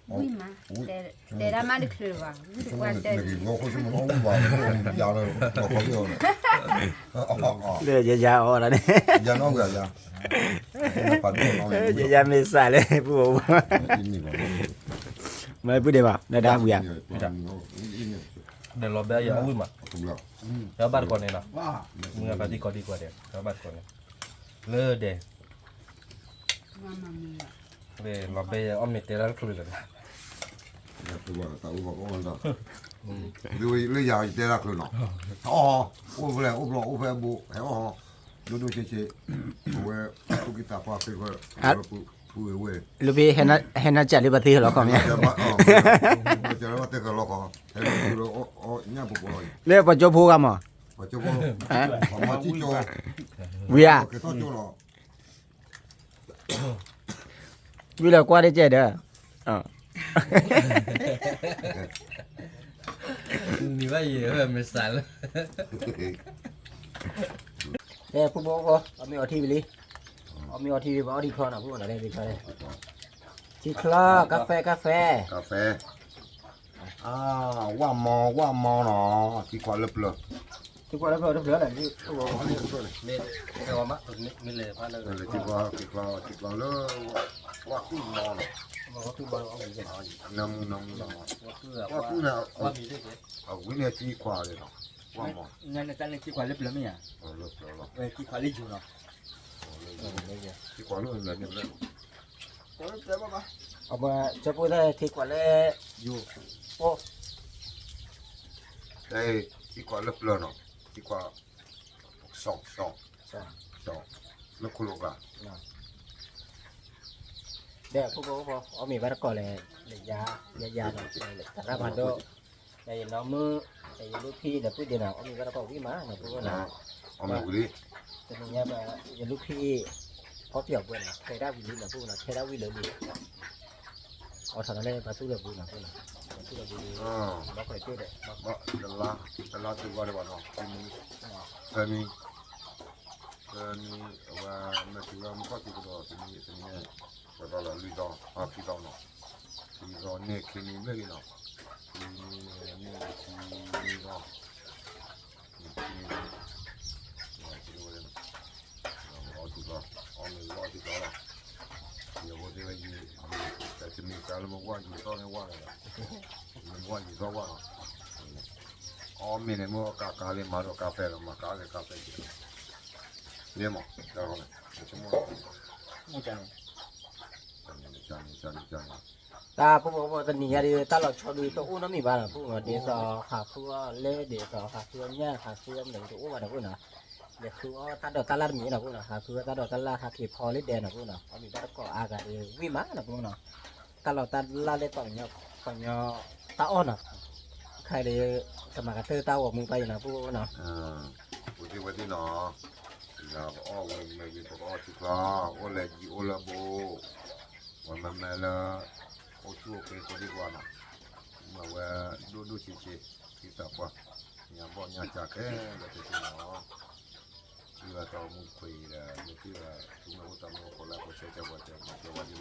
ဝံၣ်မး, တဲဒၣ်မးတချုးဘၣ်, ဝံၣ်တကွၢ်တဲ, လၢယယၤအီၣ်ဒၣ်န့ၣ်, ယယၤမ့ၢ်စးလဲၣ် ပူၤ, မ့ၢ်ပူၤဒ့ဘၣ် နဒၣ်ဝံၤဧါ, ဒီးလီၤဘဲယအဝံၣ်မး, ဒီးဘၣ်တကိးန့ၣ်နီၤ, မုၢ်ဂၤဖးသံကိးဒံကိးဒဲး ဒီးဘၣ်တကိးန့ၣ်, လၢဒဲး လီၤဘဲယအီၣ်မ့ၢ်တဲဒၣ်တချုးလၢာ်, လၢယၤယတဲဒၣ်ချုးနီၤ, အီၣ်, အိၣ်ဖဲလဲၣ်အိၣ်ဘျီအိၣ်ဖဲအဘိ ဟဲအီၣ်, ဒိၣ်ဒိၣ်ဆ့ဆ့, အဝဲ, သူၣ်ကံၢ်သးပှၢ်ဃ့ဃီ, ပူၤဝဲဝဲ, လူၤဖံ, ဟဲနၤစးလံပသ့ၣ်လီၤခီမ့ၢ်, လၢပှၤကၠိဖိဂၤမး, ဝံၤဧါ, ဝံၤလၢကွၢ်တကဲဒီး, နံၤဘၣ်ယံၤမ့ၢ်စးလၢ, ဖုဘိဖီ, အီၣ်မ့ၢ်အီထံဝံၤလံ, အီၣ်မ့ၢ်အီထံဝံၤ ပှၤအီထံချီနီၤ ဖိနီၤ ထံချီ, ထံချီ, ကါဖဲ ကါဖဲ, ကါဖဲ, ဝၣ်မီ ဝၣ်မီနီၤ, ထံခွးလၢပျၢၤ, ထံခွးလၢပျၢၤတဖျၢၣ်လဲၣ်, ထံခွး ထံခွးလၢ, ဝၣ်ကုၢ်မီနီၤ, နမူ နမူ နမူ, ဝၣ်ကုၢ်န့ၣ်, အဝံၣ်န့ၣ်ထံခွးလံနီၤ, ဝၣ်မီ, ထံခွးလၢပျၢၤမ့ၢ်ဧါ, ထံခွးလၢယိၤနီၤ, ထံခွးလၢ, အဝဲကၠိဖိသၣ်ထံခွးလၢ, ယိၤ, အိၣ်, ထံခွးလၢပျၢၤနီၤ, ထံခွး, စီၤ, စီၤ, လၢခိၣ်လိာ်ကျါ ဒီးဖိဖိဖိ အီၣ်မ့ၤဘၣ်တကိးလဲၣ်, ယယၤ, ယယၤနီၤ, သရၣ်ဖးဒိၣ်, ဒီးယနီၢ်မုၣ်, ဒီးယလူၢ်ဖံဒီးပုၢ်ဒ့နီၤ အီၣ်မ့ၤဘၣ်တကိးဝံၤမးနီၤ ဖိဖိနီၤ, တနံၤညါ, တနံၤညါ, ယလူၢ်ဖံ, ဖီပၠီၤပှဲၤနီၤ ထဲဒၣ်ဝံၤလံနီၤ ဖိဖိနီၤ ထဲဒၣ်ဝံၤလၢာ်လံ, အိၣ်ထီၣ်လၢပှၤသူၣ်လၢာ်ပူၤနီၤ ဖိနီၤ, ပှၤသူၣ်လၢာ်ပူၤ, ဘၣ်ခွဲးကၠိဒီး, တလါ, တလါတုၤဘၣ်ဒံးဘၣ်နီၤ, ဖဲမံ, ဖဲမံ, အဝဲ, မ့ၢ်တုၤဝဲမုၢ်ခီၣ်ထံးကဒီး တနံၤ, တနံၤ, ပှဲၤထီၣ်လီၤလွံၢ်သီ, အခံသီနီၤ, လွံၢ်သီန့ၣ်ခံနံၤမ့ၢ်ဂ့ၤနီၤ, ခံနံၤန့ၣ်, န့ၣ်ခံနံၤနီၤ, ခံနံၤ, အီၣ်ထံသီ, အီၣ်မ့ၤဝဲအီၣ်ထံသီလီၤ, ယဖိသ့ၣ်ဝဲယံၤ, တမ့ၢ်ကါလၢမ့ၢ်ဝဲယံၤသီန့ၣ်ဝဲလီၤ, မ့ၢ်ဝဲယံၤသီဝဲလီၤ, အီၣ်မ့ၤန့ၣ် မ့ၢ်အီၣ်ကါကါလံ မၤဒီးကါဖဲလီၤ မၤကါလံကါဖဲက့ၤလီၤ, န့ၣ်မး, တၢ်ဖိဖိဖိ တနံၤညါဒီး တၢ်လီၤဆီဒုးတအိၣ်နီတမံၤဘၣ်နီၤ ဖိနီၤ ဒ်သိးဟးဃုအီၣ်လဲ ဒ်သိးဟးဃုအီၣ်ညၣ် ဟးဃုအီၣ်မနုၤတအိၣ်ဘၣ်နီၤ ဖိနီၤ လဲၤဃုအီၣ်တၢ်ဒိးတၢ်လၣ်တမံၤနီၤ ဖိနီၤ ဟးဃုအီၣ်တၢ်ဒိးတၢ်လၣ် ဟးက့ၤဖီလၢဒဲးနီၤ ဖိနီၤ အီၣ်မ့ၤဘၣ်တကိးအါဂၤဒီးဝံၣ်မးနီၤ ဖိနီၤ တၢ်လီၢ်တၢ်လၣ်လၢပှၤကညီ ပှၤကညီတၢ်အီၣ်နီၤ ခဲအံၤဒီး ကမၤကတၢၢ်တၢ်ဂီၤမူဘၣ်ယံၤနီၤ ဖိနီၤ ပဝဲသ့ၣ်နီၤ ပကအီၣ်ဝဲမ့ၢ်ဂ့ၤ ပကအီၣ်ထံကျါ အိၣ်လၢယံၤအိၣ်လၢဘိ ပှၤမ့မ့ၢ်လၢ အိၣ်ဆူၣ်အိၣ်ချ့ကိးဒံကိးဂၤနီၤ မ့ၢ်ဝဲဒိၣ်ဒိၣ်ဆံးဆံး သံသးပှၢ် ညါဘီၣ်ညါကၢ်ခဲလၢာ်တသ့နီၤ ထံၣ်ဘၣ်တၢ်အိၣ်မူခွဲးဒီး မ့ၢ်ထံၣ်ဘၣ် သူမ့ၢ်အိၣ်တၢ်မ့ၢ်အိၣ်ခိးလၢအဖိဆဲးတဲပှၤတဲမၤတဲဝဲဒ်နီၤ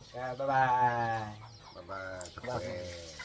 ဘၣ်ဘၣ်, ဘၣ်ဘၣ်, ဘၣ်ဘၣ်.